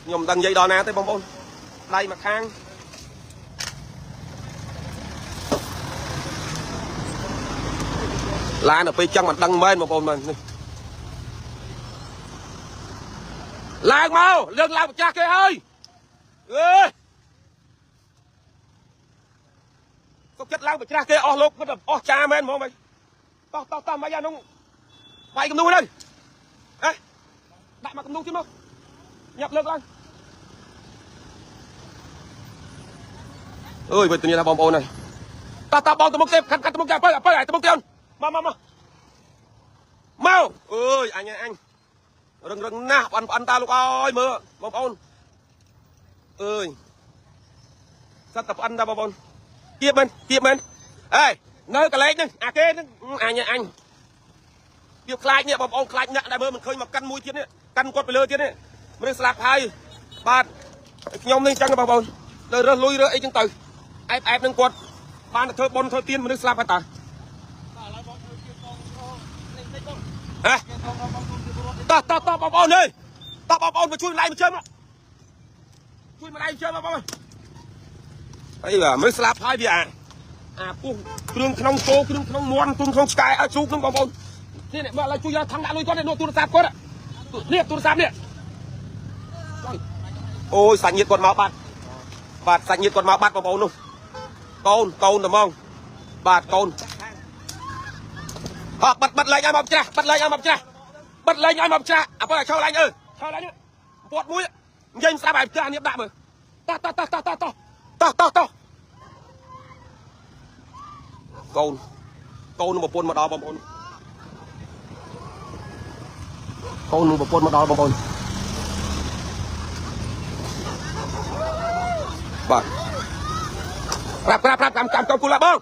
ខ្ញុំមិនដឹងនិយាយដល់ណាទេបងប្អូនដៃមកខាងឡានដល់ពេលចឹងមិនដឹងមែនបងប្អូនមែននេះឡើងមកលើកឡើងប្រចាស់គេហើយអើយសុកចិត្តឡើងប្រច្រាស់គេអស់លោកគាត់អស់ចាមែនហ្មងមិនតោះតោះតោះមិនអានោះវាយកំនួនទៅហ៎ដាក់មកកំនួនទៀតមកញាប់លើកឡើងអើយវេទនាណាបងប្អូនហើយតោះតោះបងទៅមុខទេខាត់ខាត់ទៅមុខទេបើបើឲ្យទៅមុខទេអូនមកមកមកមកអើយអញអញរឹងរឹងណាស់ប្អិនប្អិនតាលោកអើយមើលបងប្អូនអើយសត្វតែប្អិនតាបងប្អូនទៀបមែនទៀបមែនអេនៅកន្លែងហ្នឹងអាគេហ្នឹងអញអញវាខ្លាចនេះបងប្អូនខ្លាចអ្នកដែលមើលមិនឃើញមកកាន់មួយទៀតនេះកាន់គាត់ទៅលើទៀតនេះមនុស្សស្លាប់ហើយបាទខ្ញុំនេះអញ្ចឹងបងប្អូនលើរើសលុយរើសអីចឹងទៅអែបអែបនឹងគាត់បានទៅធ្វើបុណ្យធ្វើទានមនុស្សស្លាប់ហើយតើ បាទឥឡូវបងធ្វើជាកងនេះតិចបង ហ៎តោះតោះតោះបងប្អូនអើយតោះបងប្អូនមកជួយម្ដាយមកជើងមកជួយម្ដាយជើងមកបងអីបាទមើលស្លាប់ហើយវាអាពុះគ្រឿងក្នុងគោគ្រឿងក្នុងមន់គ្រឿងក្នុងឆ្កែឲ្យជ្រូកហ្នឹងបងប្អូននេះនេះមកឥឡូវជួយថងដាក់លុយគាត់នេះទូរស័ព្ទគាត់នេះទូរស័ព្ទនេះអូយសាច់ញាតិគាត់មកបាត់បាទសាច់ញាតិគាត់មកបាត់បងប្អូននោះកូនកូនតែហ្មងបាទកូនហោះបាត់បាត់លែងឲ្យមកច្រាស់បាត់លែងឲ្យមកច្រាស់បាត់លែងឲ្យមកច្រាស់អាបើឲ្យចូលឡើងអើចូលឡើងពាត់មួយនិយាយស្រាប់ឲ្យផ្ទះនេះដាក់មើលតោះតោះតោះតោះតោះតោះតោះតោះកូនកូននឹងប្រពន្ធមកដល់បងប្អូនកូននឹងប្រពន្ធមកដល់បងប្អូនបាទប្រាប់ប្រាប់ប្រាប់កម្មកម្មកម្មគូឡាបង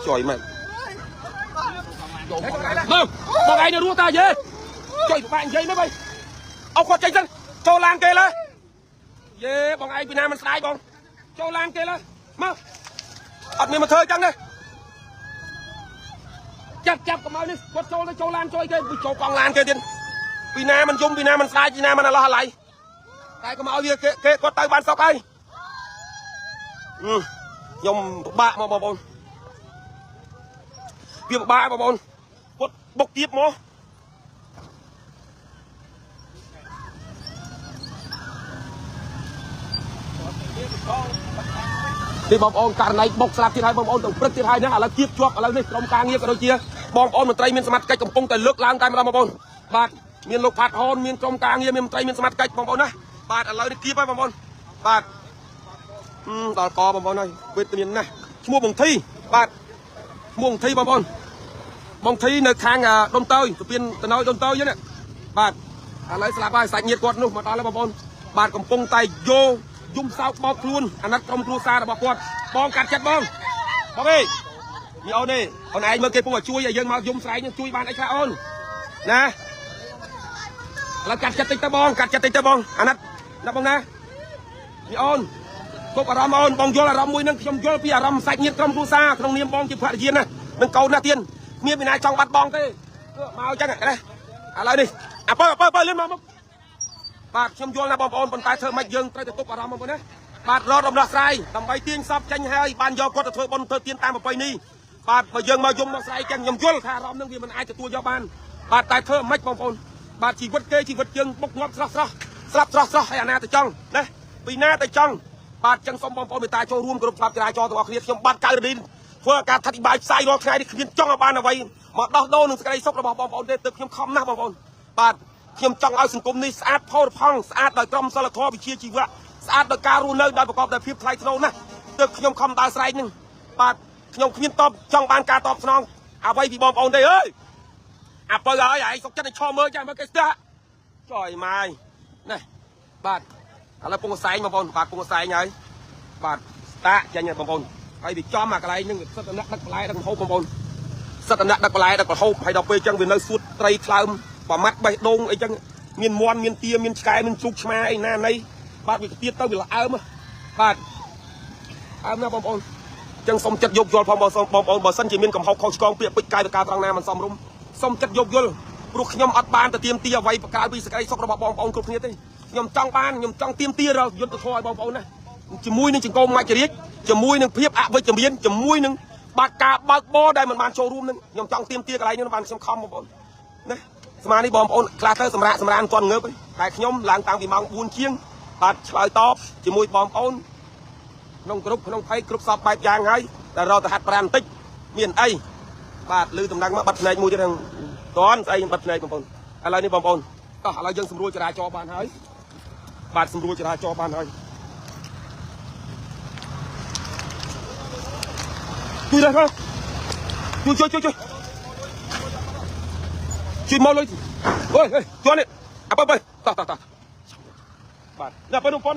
ជួយមែនបងបងឯងនៅរស់តាយេជួយពិបាកនិយាយមែនបីអោគាត់ចេញសិនចូលឡានគេលើយេបងឯងពីណាមិនស្ដាយបងចូលឡានគេលើមកអត់មានមកធ្វើអញ្ចឹងទេចាប់ចាប់កុំឲ្យនេះគាត់ចូលទៅចូលឡានជួយគេចូលកង់ឡានគេទៀតពីណាមិនយំពីណាមិនស្ដាយពីណាមិនអឡោះអាឡៃតែកុំឲ្យវាគេគាត់ទៅបានសុកហើយខ្ញុំពិបាកមកបងប្អូនវាពិបាកបងប្អូនគាត់បុកទៀបមកនេះបងប្អូនករណីបុកស្លាប់ទៀតហើយបងប្អូនទាំងព្រឹកទៀតហើយណាឥឡូវគៀបជាប់ឥឡូវនេះក្រុមការងារក៏ដូចជាបងប្អូនមន្ត្រីមានសមត្ថកិច្ចកំពុងតែលើកឡើងតែម្ដងបងប្អូនបាទមានលោកផាត់ហនមានក្រុមការងារមានមន្ត្រីមានសមត្ថកិច្ចបងប្អូនណាបាទឥឡូវនេះគៀបហើយបងប្អូនបាទដល់កបងប្អូនហើយវេទនាណាស់ឈ្មោះបងធីបាទឈ្មោះបងធីបងប្អូនបងធីនៅខាងដុំតើយស្ពានតណយដុំតើយហ្នឹងបាទឥឡូវស្លាប់ហើយសាច់ញាតិគាត់នោះមកដល់ហើយបងប្អូនបាទកំពុងតែយោយំសោកបោកខ្លួនអាណិតក្រុមគ្រួសាររបស់គាត់បងកាត់ចិត្តបងបងអេមីអូនទេអូនឯងមើលគេពុំឲ្យជួយឲ្យយើងមកយំស្រែកនឹងជួយបានអីខ្លះអូនណាឥឡូវកាត់ចិត្តតិចទៅបងកាត់ចិត្តតិចទៅបងអាណិតណាបងណាមីអូនគប់អារម្មណ៍អូនបងយល់អារម្មណ៍មួយនឹងខ្ញុំយល់ពីអារម្មណ៍សាច់ញាតិក្រុមគ្រួសារក្នុងនាមបងជាភរិយាណានឹងកូនណាទៀនគ្មានពីណាចង់បាត់បងទេមកអញ្ចឹងណាឥឡូវនេះអាបើបើបើលឿនមកមកបាទខ្ញុំយល់ណាបងប្អូនប៉ុន្តែធ្វើម៉េចយើងត្រូវតែទប់អារម្មណ៍បងប្អូនណាបាទរត់ដំណោះស្រាយដើម្បីទាញសពចេញហើយបានយកគាត់ទៅធ្វើបុណ្យធ្វើទានតាមប្រពៃណីបាទបើយើងមកយំមកស្រែកចឹងខ្ញុំយល់ថាអារម្មណ៍នឹងវាមិនអាចទទួលយកបានបាទតែធ្វើម៉េចបងប្អូនបាទជីវិតគេជីវិតយើងបុកងាប់ស្រស់ស្រស់ស្លាប់ស្រស់ស្រស់ហើយអាណាទៅចង់ណាពីណាទៅចង់បាទចឹងសូមបងប្អូនមេត្តាចូលរួមគ្រប់ច្បាប់ចរាចរណ៍ទាំងអស់គ្នាខ្ញុំបាទកៅរឌីនធ្វើការអធិប្បាយផ្សាយរាល់ថ្ងៃនេះគ្មានចង់ឲ្យបានអ្វីមកដោះដូរនឹងសេចក្តីសុខរបស់បងប្អូនទេទើបខ្ញុំខំណាស់បងប្អូនបាទខ្ញុំចង់ឲ្យសង្គមនេះស្អាតផូរផង់ស្អាតដោយក្រមសីលធម៌វិជ្ជាជីវៈស្អាតដោយការរស់នៅដោយប្រកបដោយភាពថ្លៃថ្នូរណាស់ទើបខ្ញុំខំដើរស្រែកនឹងបាទខ្ញុំគ្មានតបចង់បានការតបស្នងអ្វីពីបងប្អូនទេអើយអាពៅហើយឯងសុកចិត្តឲ្យឈរមើលចាំមើលគេស្ទះចុយម៉ាយនេះបាទឥឡូវពងសែងបងប្អូនបាទពងសែងហើយបាទស្តាក់ចេញហើយបងប្អូនហើយវាចំអាកន្លែងហ្នឹងសិតតែអ្នកដឹកបន្លែដឹកម្ហូបបងប្អូនសិតតែអ្នកដឹកបន្លែដឹកម្ហូបហើយដល់ពេលអញ្ចឹងវានៅសួតត្រីថ្លើមប្រមាត់បេះដូងអីចឹងមានមន់មានទាមានឆ្កែមានជ្រូកឆ្មាអីណាណីបាទវាទៀតទៅវាល្អើមបាទអើមណាបងប្អូនចឹងសូមចិត្តយោគយល់ផងបងប្អូនបើសិនជាមានកំហុសខុសឆ្គងពាក្យពេចន៍កាយវិការត្រង់ណាមិនសមរម្យសូមចិត្តយោគយល់ព្រោះខ្ញុំអត់បានទៅទៀមទាអ្វីប្រក្រៅពីសេចក្តីសុខរបស់បងប្អូនគ្រប់គ្នាទេខ្ញុំចង់បានខ្ញុំចង់ទៀមទារកយុទ្ធធម៌ឲ្យបងប្អូនណាជាមួយនឹងចង្គមមច្ចរាជជាមួយនឹងភាពអវិជ្ជមានជាមួយនឹងបាទការបើកបរដែលមិនបានចូលរួមនឹងខ្ញុំចង់ទៀមទាកន្លែងនេះបានខ្ញុំខំបងប្អូនណាស្មាននេះបងប្អូនខ្លះទៅសម្រាប់សម្រានគាត់ងើបតែខ្ញុំឡើងតាំងពីម៉ោង4ជាងបាទឆ្លើយតបជាមួយបងប្អូនក្នុងក្រុមក្នុងផៃគ្រប់សពបែបយ៉ាងហើយតែរកទៅហាត់ប្រានបន្តិចមានអីបាទឮតំណែងមកបាត់ភ្នែកមួយទៀតហ្នឹងតន់ស្អីបាត់ភ្នែកបងប្អូនឥឡូវនេះបងប្អូនតោះឥឡូវយើងសម្រួលចរាចរណ៍បានហើយបាទសម្រួលចរាចរណ៍បានហើយជួយដល់ជួយជួយជួយជួយមកលុយអូយជួយនេះអើបើតោះតោះតោះបាទនេះបើនោះប៉ុន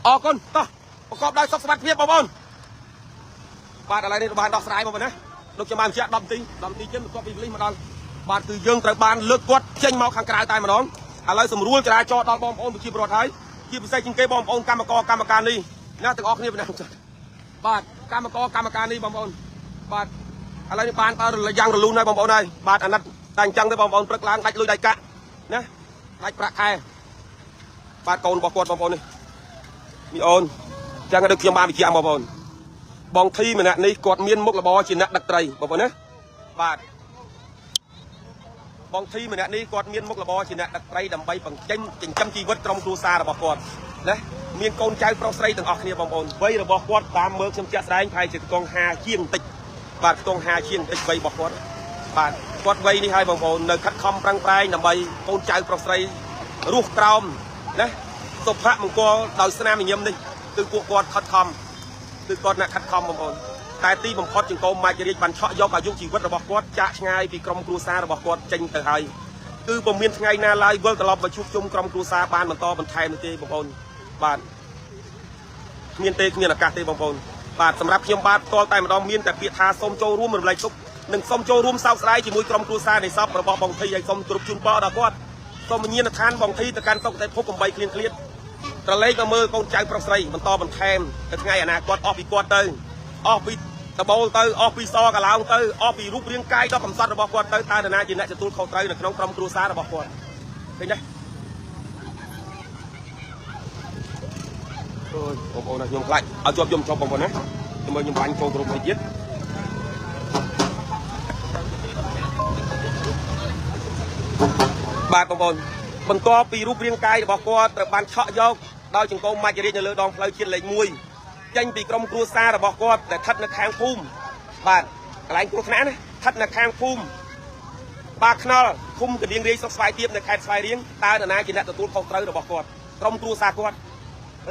អរគុណតោះប្រកបដោយសុខសុវត្ថិភាពបងប្អូនបាទឥឡូវនេះបានដោះស្រាយបងប្អូនណាលោកខ្ញុំបានបញ្ជាក់10នាទី10នាទីជាងបន្ទាប់ពីប៉ូលីសមកដល់បាទគឺយើងត្រូវបានលើកគាត់ចេញមកខាងក្រៅតែម្ដងឥឡូវសម្រួលចរាចរណ៍ដល់បងប្អូនប្រជាពលរដ្ឋហើយជាពិសេសជាងគេបងប្អូនកម្មករកម្មការនេះណាទាំងអស់គ្នាប៉ុណ្ណាបាទកម្មករកម្មការនេះបងប្អូនបាទ ឥឡូវនេះបានតើយ៉ាងរលូនហើយបងប្អូនហើយបាទអាណិតតែអញ្ចឹងទេបងប្អូនព្រឹកឡើងដាច់លុយដាច់កាក់ណាដាច់ប្រាក់ខែបាទកូនរបស់គាត់បងប្អូននេះមីអូនអញ្ចឹងដូចខ្ញុំបានបញ្ជាក់បងប្អូនបងធីម្នាក់នេះគាត់មានមុខរបរជាអ្នកដឹកត្រីបងប្អូនណាបាទបងធីម្នាក់នេះគាត់មានមុខរបរជាអ្នកដឹកត្រីដើម្បីបង្ចេញចិញ្ចឹមជីវិតក្រុមគ្រួសាររបស់គាត់ណាមានកូនចៅប្រុសស្រីទាំងអស់គ្នាបងប្អូនវ័យរបស់គាត់តាមមើលខ្ញុំជាក់ស្ដែងប្រហែលជាខ្ទង់50ជាងបន្តិចបាទខ្ទង់50ជាងបន្តិចវ័យរបស់គាត់បាទគាត់វ័យនេះហើយបងប្អូននៅខិតខំប្រឹងប្រែងដើម្បីកូនចៅប្រុសស្រីរស់ក្រោមណាសុភមង្គលដោយស្នាមញញឹមនេះគឺពួកគាត់ខិតខំគឺគាត់អ្នកខិតខំបងប្អូនតែទីបំផុតចង្កូមម៉ាច់រាជបានឆក់យកអាយុជីវិតរបស់គាត់ចាក់ឆ្ងាយពីក្រុមគ្រួសាររបស់គាត់ចេញទៅហើយគឺពុំមានថ្ងៃណាឡើយវិលត្រឡប់មកជួបជុំក្រុមគ្រួសារបានបន្តបន្ថែមនោះទេបងប្អូនបាទគ្មានទេគ្មានឱកាសទេបងប្អូនបាទសម្រាប់ខ្ញុំបាទផ្ទាល់តែម្ដងមានតែពាក្យថាសូមចូលរួមរំលែកទុក្ខនិងសូមចូលរួមសោកស្ដាយជាមួយក្រុមគ្រួសារនៃសពរបស់បងធីឲ្យសូមគោរពជូនពរដល់គាត់សូមវិញ្ញាណឋានបងធីទៅកាន់សុគតិភព8គ្លៀងគ្លៀតត្រឡេកមកមើលកូនចៅប្រុសស្រីបន្តបន្ថែមទៅថ្ងៃអនាគតអស់ពីគាត់ទៅអស់ពីដបូលទៅអស់ពីសកឡោងទៅអស់ពីរូបរាងកាយដ៏កំសត់របស់គាត់ទៅតើនរណាជាអ្នកទទួលខុសត្រូវនៅក្នុងក្រុមគ្រួសាររបស់គាត់ឃើញទេអូយបងប្អូនខ្ញុំខ្លាចឲ្យជាប់យំជាប់បងប្អូនណាខ្ញុំមើលខ្ញុំបាញ់ចូលគ្រប់មួយទៀតបាទបងប្អូនបន្ទាប់ពីរូបរាងកាយរបស់គាត់ត្រូវបានឆក់យកដោយចង្កូមម៉ាច់រាជនៅលើដងផ្លូវជាតិលេខ1ចេញពីក្រុមគ្រួសាររបស់គាត់ដែលស្ថិតនៅខាងភូមិបាទកន្លែងគ្រោះថ្នាក់ណាស្ថិតនៅខាងភូមិបាខ្នល់ឃុំកណ្ដៀងរាយស្រុកស្វាយទៀបនៅខេត្តស្វាយរៀងតើនរណាជាអ្នកទទួលខុសត្រូវរបស់គាត់ក្រុមគ្រួសារគាត់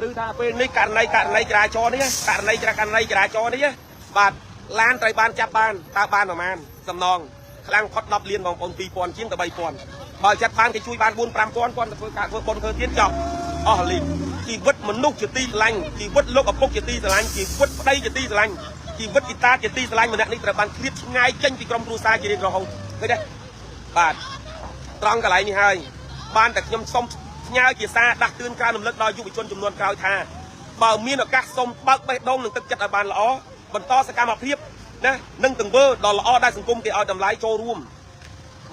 ឬថាពេលនេះករណីចរាចរណ៍នេះករណីចរាចរណ៍នេះបាទឡានត្រូវបានចាប់បានតើបានប្រមាណសំណងខ្លាំងផុត10លានបងប្អូន2000ជាងទៅ3000បើចាត់បានគេជួយបាន4 5000គាត់ទៅធ្វើការធ្វើបុណ្យធ្វើទានចប់អស់លីជីវិតមនុស្សជាទីស្រឡាញ់ជីវិតលោកឪពុកជាទីស្រឡាញ់ជីវិតប្តីជាទីស្រឡាញ់ជីវិតជីតាជាទីស្រឡាញ់ម្នាក់នេះត្រូវបានឃ្លាតឆ្ងាយចេញពីក្រុមគ្រួសារជារៀងរហូតឃើញទេបាទត្រង់កន្លែងនេះហើយបានតែខ្ញុំសុំផ្ញើជាសារដាស់តឿនការរំលឹកដល់យុវជនចំនួនក្រោយថាបើមានឱកាសសូមបើកបេះដូងនិងទឹកចិត្តឲ្យបានល្អបន្តសកម្មភាពណានិងទង្វើដ៏ល្អដែលសង្គមគេឲ្យតម្លៃចូលរួម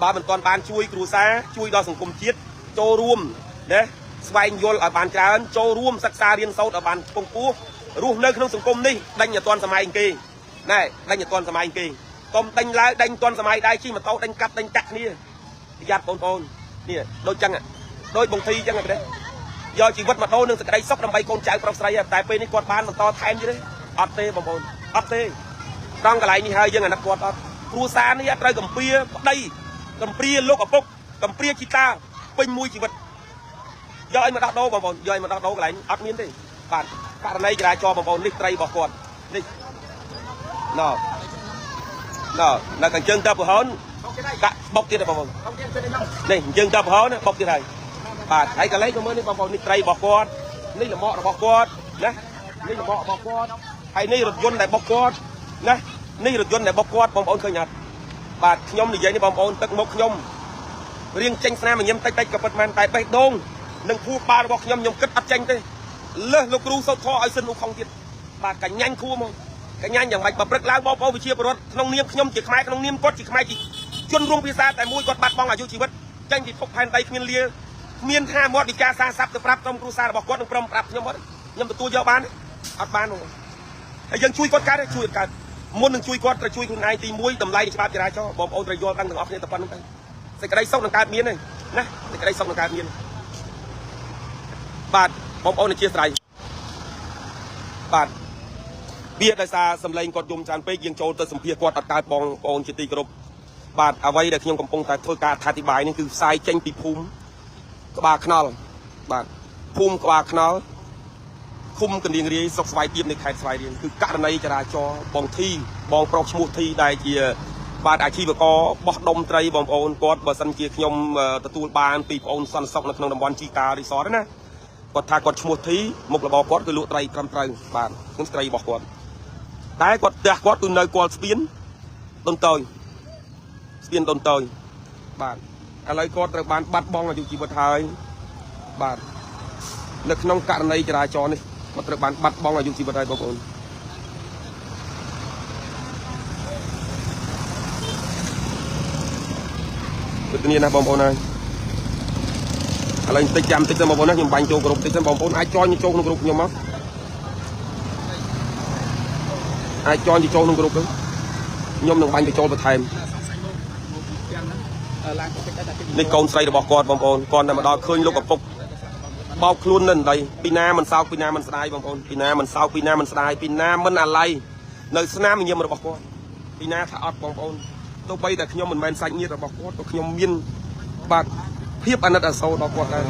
បើមិនទាន់បានជួយគ្រួសារជួយដល់សង្គមជាតិចូលរួមណាស្វែងយល់ឲ្យបានច្រើនចូលរួមសិក្សារៀនសូត្រឲ្យបានខ្ពង់ខ្ពស់រស់នៅក្នុងសង្គមនេះដេញឲ្យទាន់សម័យគេណែដេញឲ្យទាន់សម័យគេកុំដេញឡើយដេញទាន់សម័យដែរជិះម៉ូតូដេញកាត់ដេញកាក់គ្នាប្រយ័ត្នបងប្អូននេះដូចចឹងដូចបងធីចឹងទេយកជីវិតមកដូរនឹងសេចក្តីសុខដើម្បីកូនចៅប្រុសស្រីតែពេលនេះគាត់បានបន្តថែមទៀតទេអត់ទេបងប្អូនអត់ទេត្រង់កន្លែងនេះហើយយើងអាណិតគាត់អត់គ្រួសារនេះអត់ត្រូវកំព្រាប្តីកំព្រាលោកឪពុកកំព្រាជីតាពេញមួយជីវិតយកឲ្យមកដោះដូរបងប្អូនយកឲ្យមកដោះដូរកន្លែងអត់មានទេបាទករណីចរាចរណ៍បងប្អូននេះត្រីរបស់គាត់នេះណ៎ណ៎នៅខាងជើងតបហោនកាក់បុកទៀតបងប្អូននេះជើងតបហោនបុកទៀតហើយបាទហើយកន្លែងក៏មើលនេះបងប្អូននេះត្រីរបស់គាត់នេះលម៉ករបស់គាត់ណានេះលម៉ករបស់គាត់ហើយនេះរថយន្តដែលបុកគាត់ណានេះរថយន្តដែលបុកគាត់បងប្អូនឃើញអត់បាទខ្ញុំនិយាយនេះបងប្អូនទឹកមុខខ្ញុំរៀងចេញស្នាមញញឹមតិចតិចក៏ពិតមែនតែបេះដូងនិងភូបារបស់ខ្ញុំខ្ញុំគិតអត់ចេញទេលើសលោកគ្រូសុតធរឲ្យសិនឧខុងទៀតបាទកញ្ញាញ់ខួមកកញ្ញាញ់យ៉ាងម៉េចបើព្រឹកឡើងបងប្អូនវិជាពលរដ្ឋក្នុងនាមខ្ញុំជាខ្មែរក្នុងនាមគាត់ជាខ្មែរជាជនរួមភាសាតែមួយគាត់បាត់បង់អាយុជីវិតចេញពីភពផែនដីគ្មានលាគ្មានថាមាត់វិការសារស័ព្ទទៅប្រាប់ក្រុមគ្រួសាររបស់គាត់និងក្រុមប្រាប់ខ្ញុំអត់ខ្ញុំទទួលយកបានអត់បានទេហើយយើងជួយគាត់កើតជួយកើតមុននឹងជួយគាត់ត្រូវជួយខ្លួនឯងទី1តម្លៃនៃច្បាប់ចរាចរណ៍បងប្អូនត្រូវយល់ដឹងទាំងអស់គ្នាតែប៉ុណ្្នឹងទៅសេចក្តីសុខនឹងកើតមានទេណាសេចក្តីសុខនឹងកើតមានបាទបងប្អូនអធិស្ឋានបាទវាដោយសារសម្លេងគាត់យំច្រើនពេកយើងចូលទៅសម្ភាសគាត់អត់កើតបងប្អូនជាទីគោរពបាទអ្វីដែលខ្ញុំកំពុងតែធ្វើការអធិប្បាយនេះគឺផ្សាយចេញពីភូមិក្បាលខ្នល់បាទភូមិក្បាលខ្នល់ឃុំកណ្ដៀងរាយស្រុកស្វាយទៀបនៃខេត្តស្វាយរៀងគឺករណីចរាចរណ៍បងធីបងប្រុសឈ្មោះធីដែលជាបាទអាជីវករបោះដុំត្រីបងប្អូនគាត់បើសិនជាខ្ញុំទទួលបានពីបងប្អូនសន្តិសុខនៅក្នុងតំបន់ជីការីសតណាគាត់ថាគាត់ឈ្មោះធីមុខរបរគាត់គឺលក់ត្រីត្រឹមត្រូវបាទខ្ញុំត្រីរបស់គាត់តែគាត់ផ្ទះគាត់គឺនៅគាល់ស្ពានដុនតូចស្ពានដុនតូចបាទឥឡូវគាត់ត្រូវបានបាត់បង់អាយុជីវិតហើយបាទនៅក្នុងករណីចរាចរណ៍នេះគាត់ត្រូវបានបាត់បង់អាយុជីវិតហើយបងប្អូន វេទនាណាស់បងប្អូនហើយឥឡូវតិចចាំតិចទៅបងប្អូនណាខ្ញុំបាញ់ចូលក្រុមតិចទៅបងប្អូនអាចចอยចូលក្នុងក្រុមខ្ញុំមកអាចចอยចូលក្នុងក្រុមទៅខ្ញុំនឹងបាញ់ទៅចូលបន្ថែមនេះកូនស្រីរបស់គាត់បងប្អូនគាត់តែមកដល់ឃើញលោកឪពុកបោកខ្លួននៅដីពីណាមិនសោកពីណាមិនស្ដាយបងប្អូនពីណាមិនសោកពីណាមិនស្ដាយពីណាមិនអាល័យនៅស្នាមញញឹមរបស់គាត់ពីណាថាអត់បងប្អូនទោះបីតែខ្ញុំមិនមែនសាច់ញាតិរបស់គាត់ក៏ខ្ញុំមានបាទភាពអាណិតអាសូរដល់គាត់ដែរ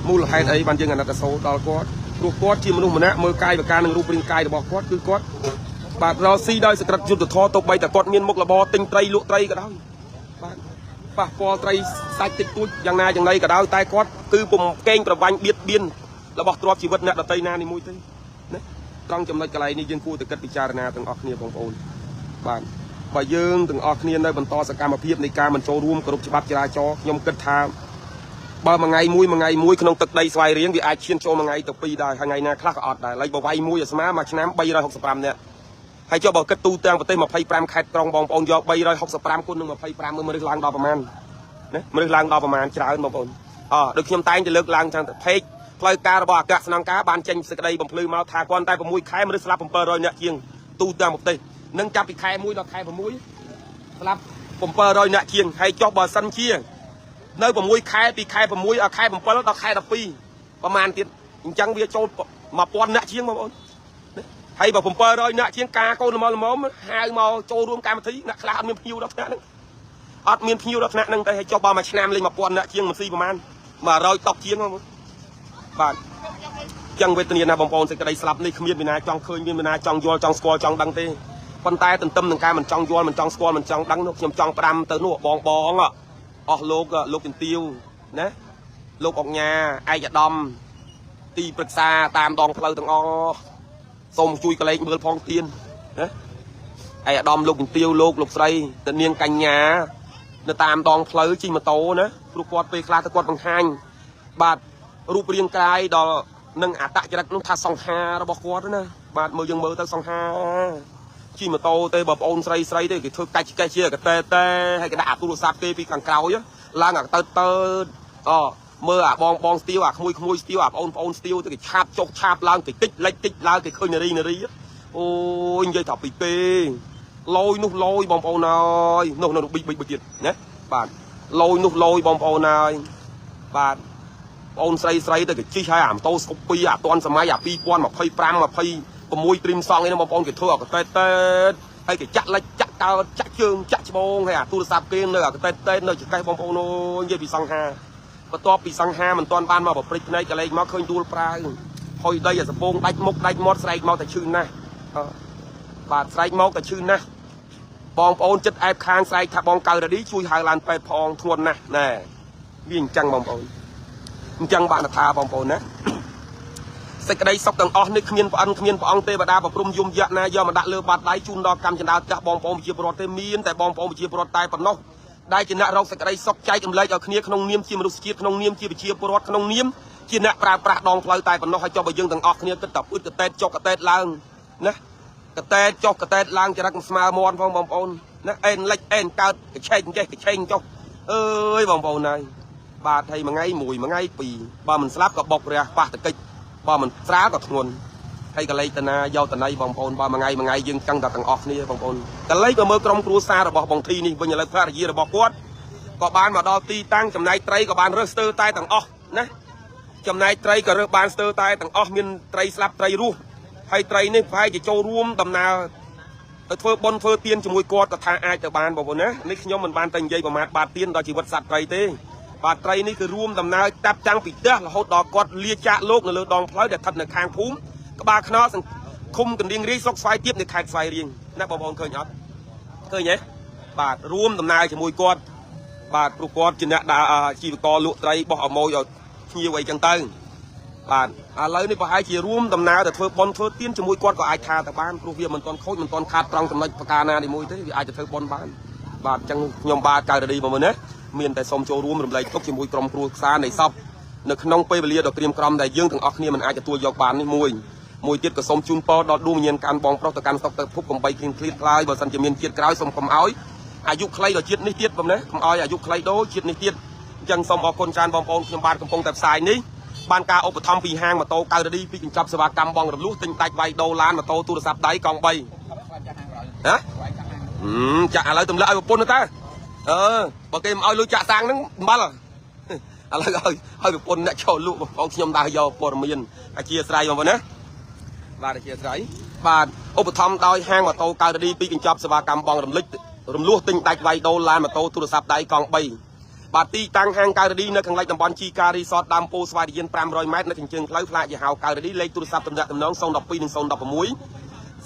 មូលហេតុអីបានយើងអាណិតអាសូរដល់គាត់ព្រោះគាត់ជាមនុស្សម្នាក់មើលកាយវិការនិងរូបរាងកាយរបស់គាត់គឺគាត់បាទរកស៊ីដោយសក្រិតយុទ្ធធម៌ទោះបីតែគាត់មានមុខរបរទិញត្រីលក់ត្រីក៏ដោយបាទប៉ះពាល់ត្រីសាច់តិចតួចយ៉ាងណាយ៉ាងណីក៏ដោយតែគាត់គឺពុំកេងប្រវ័ញ្ចបៀតបៀនរបស់ទ្រព្យជីវិតអ្នកដទៃណានេះមួយទេណាត្រង់ចំណុចកន្លែងនេះយើងគួរតែគិតពិចារណាទាំងអស់គ្នាបងប្អូនបាទបើយើងទាំងអស់គ្នានៅបន្តសកម្មភាពនៃការមិនចូលរួមគោរពច្បាប់ចរាចរណ៍ខ្ញុំគិតថាបើមួយថ្ងៃមួយមួយថ្ងៃមួយក្នុងទឹកដីស្វាយរៀងវាអាចឈានចូលមួយថ្ងៃទៅពីរដែរហើយថ្ងៃណាខ្លះក៏អត់ដែរឡើយបើវាយមួយឲ្យស្មើមួយឆ្នាំ365នាក់ហើយចុះបើគិតទូទាំងប្រទេស25ខេត្តក្រុងបងប្អូនយក365គុណនឹង25មើលមនុស្សឡើងដល់ប្រមាណណាមនុស្សឡើងដល់ប្រមាណច្រើនបងប្អូនអដូចខ្ញុំតែងតែលើកឡើងថាផេកផ្លូវការរបស់អគ្គស្នងការបានចេញសេចក្តីបំភ្លឺមកថាគ្រាន់តែ6ខែមនុស្សស្លាប់700នាក់ជាងទូទាំងប្រទេសនឹងចាប់ពីខែ1ដល់ខែ6ស្លាប់700នាក់ជាងហើយចុះបើសិនជានៅ6ខែពីខែ6ដល់ខែ7ដល់ខែ12ប្រមាណទៀតអញ្ចឹងវាចូល1000នាក់ជាងបងប្អូនហើយបើ700នាក់ជាងការកូនល្មមល្មមហៅមកចូលរួមកម្មវិធីអ្នកខ្លះអត់មានភ្ញៀវដល់ថ្នាក់ហ្នឹងអត់មានភ្ញៀវដល់ថ្នាក់ហ្នឹងតែឲ្យចុះបើមួយឆ្នាំលេង1000នាក់ជាងមិនស៊ីប្រមាណ100តុកជាងបងបាទចឹងវេទនាណាបងប្អូនសេចក្តីស្លាប់នេះគ្មានវិណាចង់ឃើញមានវិណាចង់យល់ចង់ស្គាល់ចង់ដឹងទេប៉ុន្តែទន្ទឹមនឹងការមិនចង់យល់មិនចង់ស្គាល់មិនចង់ដឹងនោះខ្ញុំចង់ផ្ដាំទៅនោះបងបងអស់លោកលោកជំទាវណាលោកអុកញ៉ាឯកឧត្តមទីប្រឹក្សាតាមដងផ្លូវទាំងអស់សូមជួយកលែងមើលផងទៀនណាឯកឧត្តមលោកជំទាវលោកលោកស្រីទៅនាងកញ្ញានៅតាមដងផ្លូវជិះម៉ូតូណាព្រោះគាត់ពេលខ្លះទៅគាត់បង្ហាញបាទរូបរាងកាយដល់នឹងអត្តចរិតនោះថាសង្ហារបស់គាត់ណាបាទមើលយើងមើលទៅសង្ហាជិះម៉ូតូទេបើប្អូនស្រីស្រីទេគេធ្វើកាច់កេះជាកតេតេហើយគេដាក់អាទូរស័ព្ទគេពីខាងក្រោយឡើងអាទៅទៅអមើលអាបងបងស្ទាវអាក្មួយក្មួយស្ទាវអាប្អូនប្អូនស្ទាវទៅគេឆាបចុកឆាបឡើងគេតិចលិចតិចឡើងគេឃើញនារីនារីអូយនិយាយថាពីទេលយនោះលយបងប្អូនអើយនោះនោះប៊ិចប៊ិចប៊ិចទៀតណាបាទលយនោះលយបងប្អូនអើយបាទបងអូនស្រីស្រីទៅគេជិះហើយអាម៉ូតូស្កូពីអាតាន់សម័យអា2025 26ទ្រីមសង់ឯនោះបងប្អូនគេធ្វើអាកតេតេតហើយគេចាក់លិចចាក់កើតចាក់ជើងចាក់ច្បងហើយអាទូរស័ព្ទគេនៅអាកតេតេតនៅចកេះបងប្អូនអូយនិយាយពីសង្ហាបន្ទាប់ពីសង្ហាមិនទាន់បានមកប្រព្រឹត្តភ្នែកកលែងមកឃើញដួលប្រាវហុយដីអាសពងដាច់មុខដាច់មាត់ស្រែកមកតែឈឺណាស់បាទស្រែកមកតែឈឺណាស់បងប្អូនចិត្តអែបខាងស្រែកថាបងកៅរ៉ាឌីជួយហៅឡានពេទ្យផងធ្ងន់ណាស់ណែវាអញ្ចឹងបងប្អូនអញ្ចឹងបានថាបងប្អូនណាសេចក្តីសុខទាំងអស់នេះគ្មានប្អិនគ្មានព្រះអង្គទេវតាប្រព្រំយមយៈណាយកមកដាក់លើបាតដៃជូនដល់កម្មចណ្ដាលផ្ទះបងប្អូនប្រជាពលរដ្ឋទេមានតែបងប្អូនប្រជាពលរដ្ឋតែប៉ុណ្ណោះដែលជាអ្នករកសេចក្តីសុខចែករំលែកឲ្យគ្នាក្នុងនាមជាមនុស្សជាតិក្នុងនាមជាប្រជាពលរដ្ឋក្នុងនាមជាអ្នកប្រើប្រាស់ដងផ្លូវតែប៉ុណ្ណោះឲ្យចុះបើយើងទាំងអស់គ្នាគិតតែពឹតកតេតចុះកតេតឡើងណាកតេតចុះកតេតឡើងចរិតមិនស្មើមាន់ផងបងប្អូនណាអេនលិចអេនកើតកឆែកចេះកឆែកចុះអើយបងប្អូនហើយបាទហើយមួយថ្ងៃមួយមួយថ្ងៃពីរបើមិនស្លាប់ក៏បុករះប៉ះតកិច្ចបើមិនស្រាលក៏ធ្ងន់ហើយកលេចតាណាយកតណៃបងប្អូនបើមួយថ្ងៃមួយថ្ងៃយើងចង់តែទាំងអស់គ្នាបងប្អូនកលេចក៏មើលក្រុមគ្រួសាររបស់បងធីនេះវិញឥឡូវភរិយារបស់គាត់ក៏បានមកដល់ទីតាំងចំណែកត្រីក៏បានរើសស្ទើរតែទាំងអស់ណាចំណែកត្រីក៏រើសបានស្ទើរតែទាំងអស់មានត្រីស្លាប់ត្រីរស់ហើយត្រីនេះប្រហែលជាចូលរួមដំណើរទៅធ្វើបុណ្យធ្វើទានជាមួយគាត់ក៏ថាអាចទៅបានបងប្អូនណានេះខ្ញុំមិនបានតែនិយាយប្រមាថបាតទានដល់ជីវិតសត្វត្រីទេបាទត្រីនេះគឺរួមដំណើរតាប់តាំងពីផ្ទះរហូតដល់គាត់លាចាកលោកនៅលើដងផ្លូវដែលស្ថិតនៅខាងភូមិក្បាលខ្នល់ឃុំកណ្ដៀងរាយស្រុកស្វាយទៀបនៃខេត្តស្វាយរៀងណាបងប្អូនឃើញអត់ឃើញទេបាទរួមដំណើរជាមួយគាត់បាទព្រោះគាត់ជាអ្នកដើរជីវករលក់ត្រីបោះអម៉ូយឲ្យភ្ញៀវអីចឹងទៅបាទឥឡូវនេះប្រហែលជារួមដំណើរទៅធ្វើបុណ្យធ្វើទានជាមួយគាត់ក៏អាចថាទៅបានព្រោះវាមិនទាន់ខូចមិនទាន់ខាតត្រង់ចំណុចប្រការណានីមួយទេវាអាចទៅធ្វើបុណ្យបានបាទអញ្ចឹងខ្ញុំបាទកៅរឌីបងប្អូនណាមានតែសូមចូលរួមរំលែកទុកជាមួយក្រុមគ្រួសារនៃសពនៅក្នុងពេលវេលាដ៏ក្រៀមក្រំដែលយើងទាំងអស់គ្នាមិនអាចទទួលយកបាននេះមួយមួយទៀតក៏សូមជូនពរដល់ដួងវិញ្ញាណកាន់បងប្រុសទៅកាន់ស្រុកទៅភពកំបីគ្លៀងឃ្លាតឡើយបើសិនជាមានជាតិក្រោយសូមកុំឲ្យ អាយុខ្លីដល់ជាតិនេះទៀតបងណាកុំឲ្យអាយុខ្លីដូចជាតិនេះទៀតអញ្ចឹងសូមអរគុណច្រើនបងប្អូនខ្ញុំបាទកំពុងតែផ្សាយនេះបានការឧបត្ថម្ភពីហាងម៉ូតូកៅរឌីពីកញ្ចប់សេវាកម្មបងរំលោះទិញដាច់វាយដូរឡានម៉ូតូទូរស័ព្ទដៃកង់3ហ៎ចាក់ឥឡូវទម្លាក់ឲ្យប្រពន្ធទៅតើអឺបើគេមិនឲ្យលុយចាក់សាំងហ្នឹងអំបិលឥឡូវឲ្យឲ្យប្រពន្ធអ្នកចូលលក់បងប្អូនខ្ញុំដើរយកព័ត៌មានអធិស្ឋានបងប្អូនណាបាទអធិស្ឋានបាទឧបត្ថម្ភដោយហាងម៉ូតូកៅរឌីពីកញ្ចប់សេវាកម្មបងរំលិចរំលោះទិញដាច់វាយដូរឡានម៉ូតូទូរស័ព្ទដៃកង់3បាទទីតាំងហាងកៅរឌីនៅខាងលិចតំបន់ជីការីសតដើមពោស្វាយរៀន500ម៉ែត្រនៅជើងផ្លូវផ្លាកយីហោកៅរឌីលេខទូរស័ព្ទទំនាក់ទំនង012និង016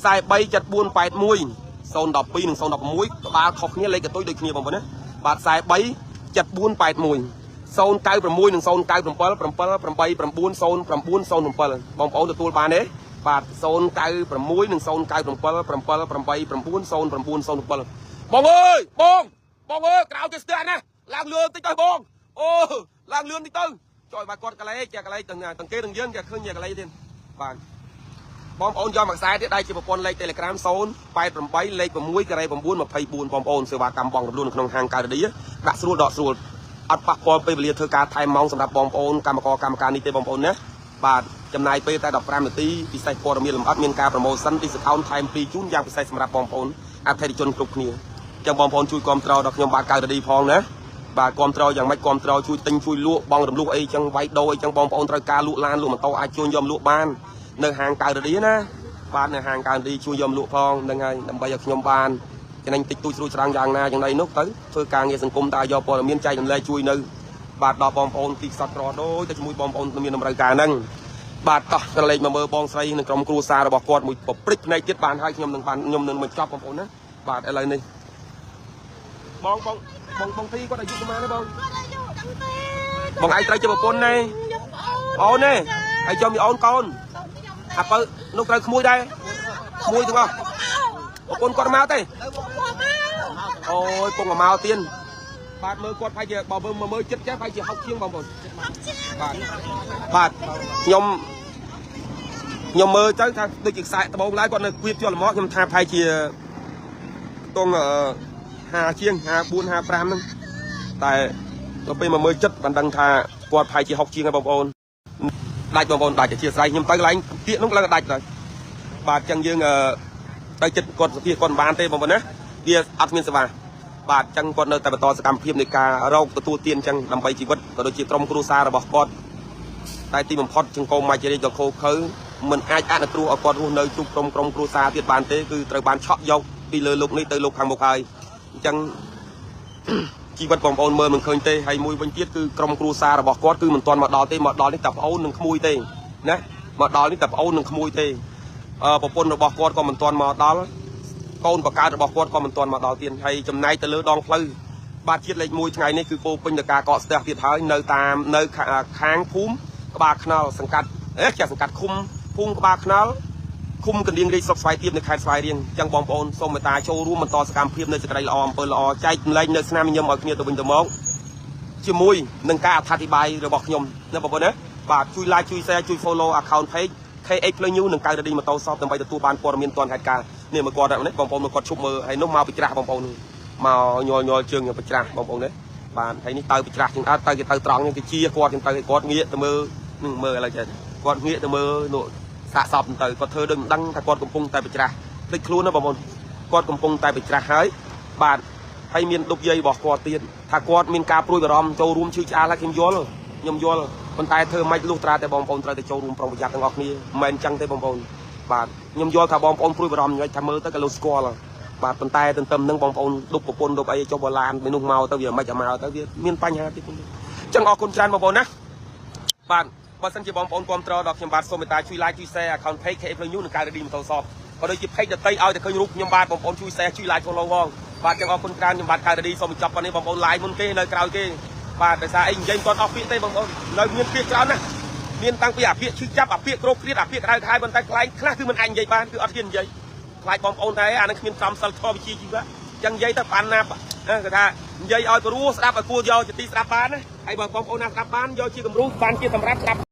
437481 012និង016ក្បាលខុសគ្នាលេខកតុយដូចគ្នាបងប្អូនណាបាទ437481 096និង097 789 0907បងប្អូនទទួលបានទេបាទ096និង097 789 0907បងអើយបងបងអើយក្រៅគេស្ទះណាឡើងលឿនតិចទៅបងអូឡើងលឿនតិចទៅចុយបាទគាត់កលេចកលេចទាំងទាំងគេទាំងយើងគេឃើញកលេចទៀតបាទបងប្អូនយកមួយខ្សែទៀតដែលជាប្រព័ន្ធលេខ Telegram 088លេខ6ការ៉េ9 24បងប្អូនសេវាកម្មបងរំលួនក្នុងហាងកៅរឌីដាក់ស្រួលដកស្រួលអត់ប៉ះពាល់ពេលវេលាធ្វើការថែមម៉ោងសម្រាប់បងប្អូនកម្មករកម្មការនេះទេបងប្អូនណាបាទចំណាយពេលតែ15នាទីពិសេសព័ត៌មានលម្អិតមានការ promotion discount ថែមពីរជូនយ៉ាងពិសេសសម្រាប់បងប្អូនអតិថិជនគ្រប់គ្នាចឹងបងប្អូនជួយគាំទ្រដល់ខ្ញុំបាទកៅរឌីផងណាបាទគាំទ្រយ៉ាងម៉េចគាំទ្រជួយទិញជួយលក់បងរំលោះអីចឹងវាយដូរអីចឹងបងប្អូនត្រូវការលក់ឡានលក់ម៉ូតូអាចជួយយកលក់បាននៅហាងកៅរឌីណាបាទនៅហាងកៅរឌីជួយយកលក់ផងហ្នឹងហើយដើម្បីឲ្យខ្ញុំបានចំណេញតិចតួចស្រួចស្រាងយ៉ាងណាយ៉ាងណីនោះទៅធ្វើការងារសង្គមតើយកព័ត៌មានចែករំលែកជួយនៅបាទដល់បងប្អូនទីខ្សត់ក្រដូចតែជាមួយបងប្អូនមានតម្រូវការហ្នឹងបាទតោះក្រឡេកមកមើលបងស្រីនិងក្រុមគ្រួសាររបស់គាត់មួយប្រព្រឹត្តភ្នែកទៀតបានហើយខ្ញុំនឹងបានខ្ញុំនឹងបញ្ចប់បងប្អូនណាបាទឥឡូវនេះបងបងបងបងធីគាត់អាយុប្រហែលទេបង គាត់អាយុដឹងទេ បងឯងត្រូវជាប្រពន្ធទេ ខ្ញុំប្ អូនទេហើយចំមីអូនកូន ខ្ញុំទេ អាបើនោះត្រូវក្មួយដែរក្មួយទាំងអស់ប្រពន្ធគាត់មកទេអូយពងមកទៀនបាទមើលគាត់ប្រហែលជាបើមើលមើលចិត្តចេះប្រហែលជា60ជាងបងប្អូនបាទបាទខ្ញុំខ្ញុំមើលទៅថាដូចជាខ្សែត្បូងឡើយគាត់នៅគៀបជាប់ល្មមខ្ញុំថាប្រហែលជាខ្ទង់50ជាង54 55ហ្នឹងតែដល់ពេលមកមើលចិត្តបានដឹងថាគាត់ប្រហែលជា60ជាងហើយបងប្អូនដាច់បងប្អូនដាច់អធិស្ឋានខ្ញុំទៅកន្លែងទៀកនោះឡើងដាច់ទៅបាទអញ្ចឹងយើងទៅចិត្តគាត់សភាគាត់មិនបានទេបងប្អូនណាវាអត់មានសេវាបាទអញ្ចឹងគាត់នៅតែបន្តសកម្មភាពនៃការរកទទួលទានអញ្ចឹងដើម្បីជីវិតក៏ដូចជាក្រុមគ្រួសាររបស់គាត់តែទីបំផុតចង្កូមម៉ាច់រាជដ៏ខូខើមិនអាចអនុគ្រោះឲ្យគាត់រស់នៅជួបក្រុមក្រុមគ្រួសារទៀតបានទេគឺត្រូវបានឆក់យកពីលើលោកនេះទៅលោកខាងមុខហើយអញ្ចឹង ជីវិតបងប្អូនមើលមិនឃើញទេហើយមួយវិញទៀតគឺក្រុមគ្រួសាររបស់គាត់គឺមិនទាន់មកដល់ទេមកដល់នេះតែប្អូននិងក្មួយទេណាមកដល់នេះតែប្អូននិងក្មួយទេអឺប្រពន្ធរបស់គាត់ក៏មិនទាន់មកដល់កូនបកើតរបស់គាត់ក៏មិនទាន់មកដល់ទៀតហើយចំណែកទៅលើដងផ្លូវបាទជាតិលេខ1ថ្ងៃនេះគឺពោពេញដោយការកកស្ទះទៀតហើយនៅតាមនៅខាងភូមិក្បាលខ្នល់សង្កាត់អេចាសង្កាត់ឃុំភូមិក្បាលខ្នល់ឃុំកណ្ដៀងរាជស្រុកស្វាយទៀបនៅខេត្តស្វាយរៀងចឹងបងប្អូនសូមមេត្តាចូលរួមបន្តសកម្មភាពនៅសេចក្តីល្អអំពើល្អចែករំលែកនៅស្នាមញញឹមឲ្យគ្នាទៅវិញទៅមកជាមួយនឹងការអត្ថាធិប្បាយរបស់ខ្ញុំណាបងប្អូនណាបាទជួយ like ជួយ share ជួយ follow account page KH Play News និងកៅរឌីម៉ូតូសອບដើម្បីទទួលបានព័ត៌មានទាន់ហេតុការណ៍នេះមើលគាត់នេះបងប្អូនមើលគាត់ឈប់មើលហើយនោះមកពីច្រាស់បងប្អូនមកញ័រញ័រជើងពីច្រាស់បងប្អូននេះបាទហើយនេះទៅពីច្រាស់ជាងអត់ទៅគេទៅត្រង់គេជាគាត់ជាងទៅគាត់ងាកទៅមើលនឹងមើលឥឡូវចេះគាត់ងាកទៅមើលនោះសាកសពទៅគាត់ធ្វើដូចមិនដឹងថាគាត់កំពុងតែបច្រាស់ភ្លេចខ្លួនណាបងប្អូនគាត់កំពុងតែបច្រាស់ហើយបាទហើយមានដប់យាយរបស់គាត់ទៀតថាគាត់មានការព្រួយបារម្ភចូលរួមឈឺឆ្អាលហើយខ្ញុំយល់ខ្ញុំយល់ប៉ុន្តែធ្វើម៉េចលុះត្រាតែបងប្អូនត្រូវតែចូលរួមប្រុងប្រយ័ត្នទាំងអស់គ្នាមិនមែនចឹងទេបងប្អូនបាទខ្ញុំយល់ថាបងប្អូនព្រួយបារម្ភថាមើលទៅក៏លោកស្គាល់បាទប៉ុន្តែទន្ទឹមនឹងបងប្អូនដប់ប្រពន្ធដប់អីចុះបឡានមនុស្សមកទៅវាមិនអាមកទៅវាមានបញ្ហាទៀតចឹងអរគុណច្រើនបងប្អូនណាបាទបើសិនជាបងប្អូនគាំទ្រដល់ខ្ញុំបាទសូមមេត្តាជួយ like ជួយ share account page KF News និងការ Ready ម៉ូតូសបក៏ដូចជា page ដទៃឲ្យតែឃើញរូបខ្ញុំបាទបងប្អូនជួយ share ជួយ like follow ផងបាទចឹងអរគុណច្រើនខ្ញុំបាទការ Ready សូមបញ្ចប់ប៉ុណ្នេះបងប្អូន like មុនគេនៅក្រោយគេបាទដោយសារអីនិយាយមិនទាន់អស់ពាក្យទេបងប្អូននៅមានពាក្យច្រើនណាស់មានតាំងពីអាពាក្យឈឺចាប់អាពាក្យក្រោកគ្រៀតអាពាក្យក្តៅក្រហាយប៉ុន្តែខ្លែងខ្លះគឺមិនអាចនិយាយបានគឺអត់ហ៊ាននិយាយខ្លាចបងប្អូនតែអានឹងគ្មានក្រមសីលធម៌វិជ្ជាជីវៈចឹងនិយាយទៅបានណាគេថានិយាយឲ្យព្រោះស្ដាប់ឲ្យគួរយកជាទីស្ដាប់បានណាហើយបើបងប្អូនណាស្ដាប់បានយកជាគំរូបានជាសម្រាប់ស្ដាប់។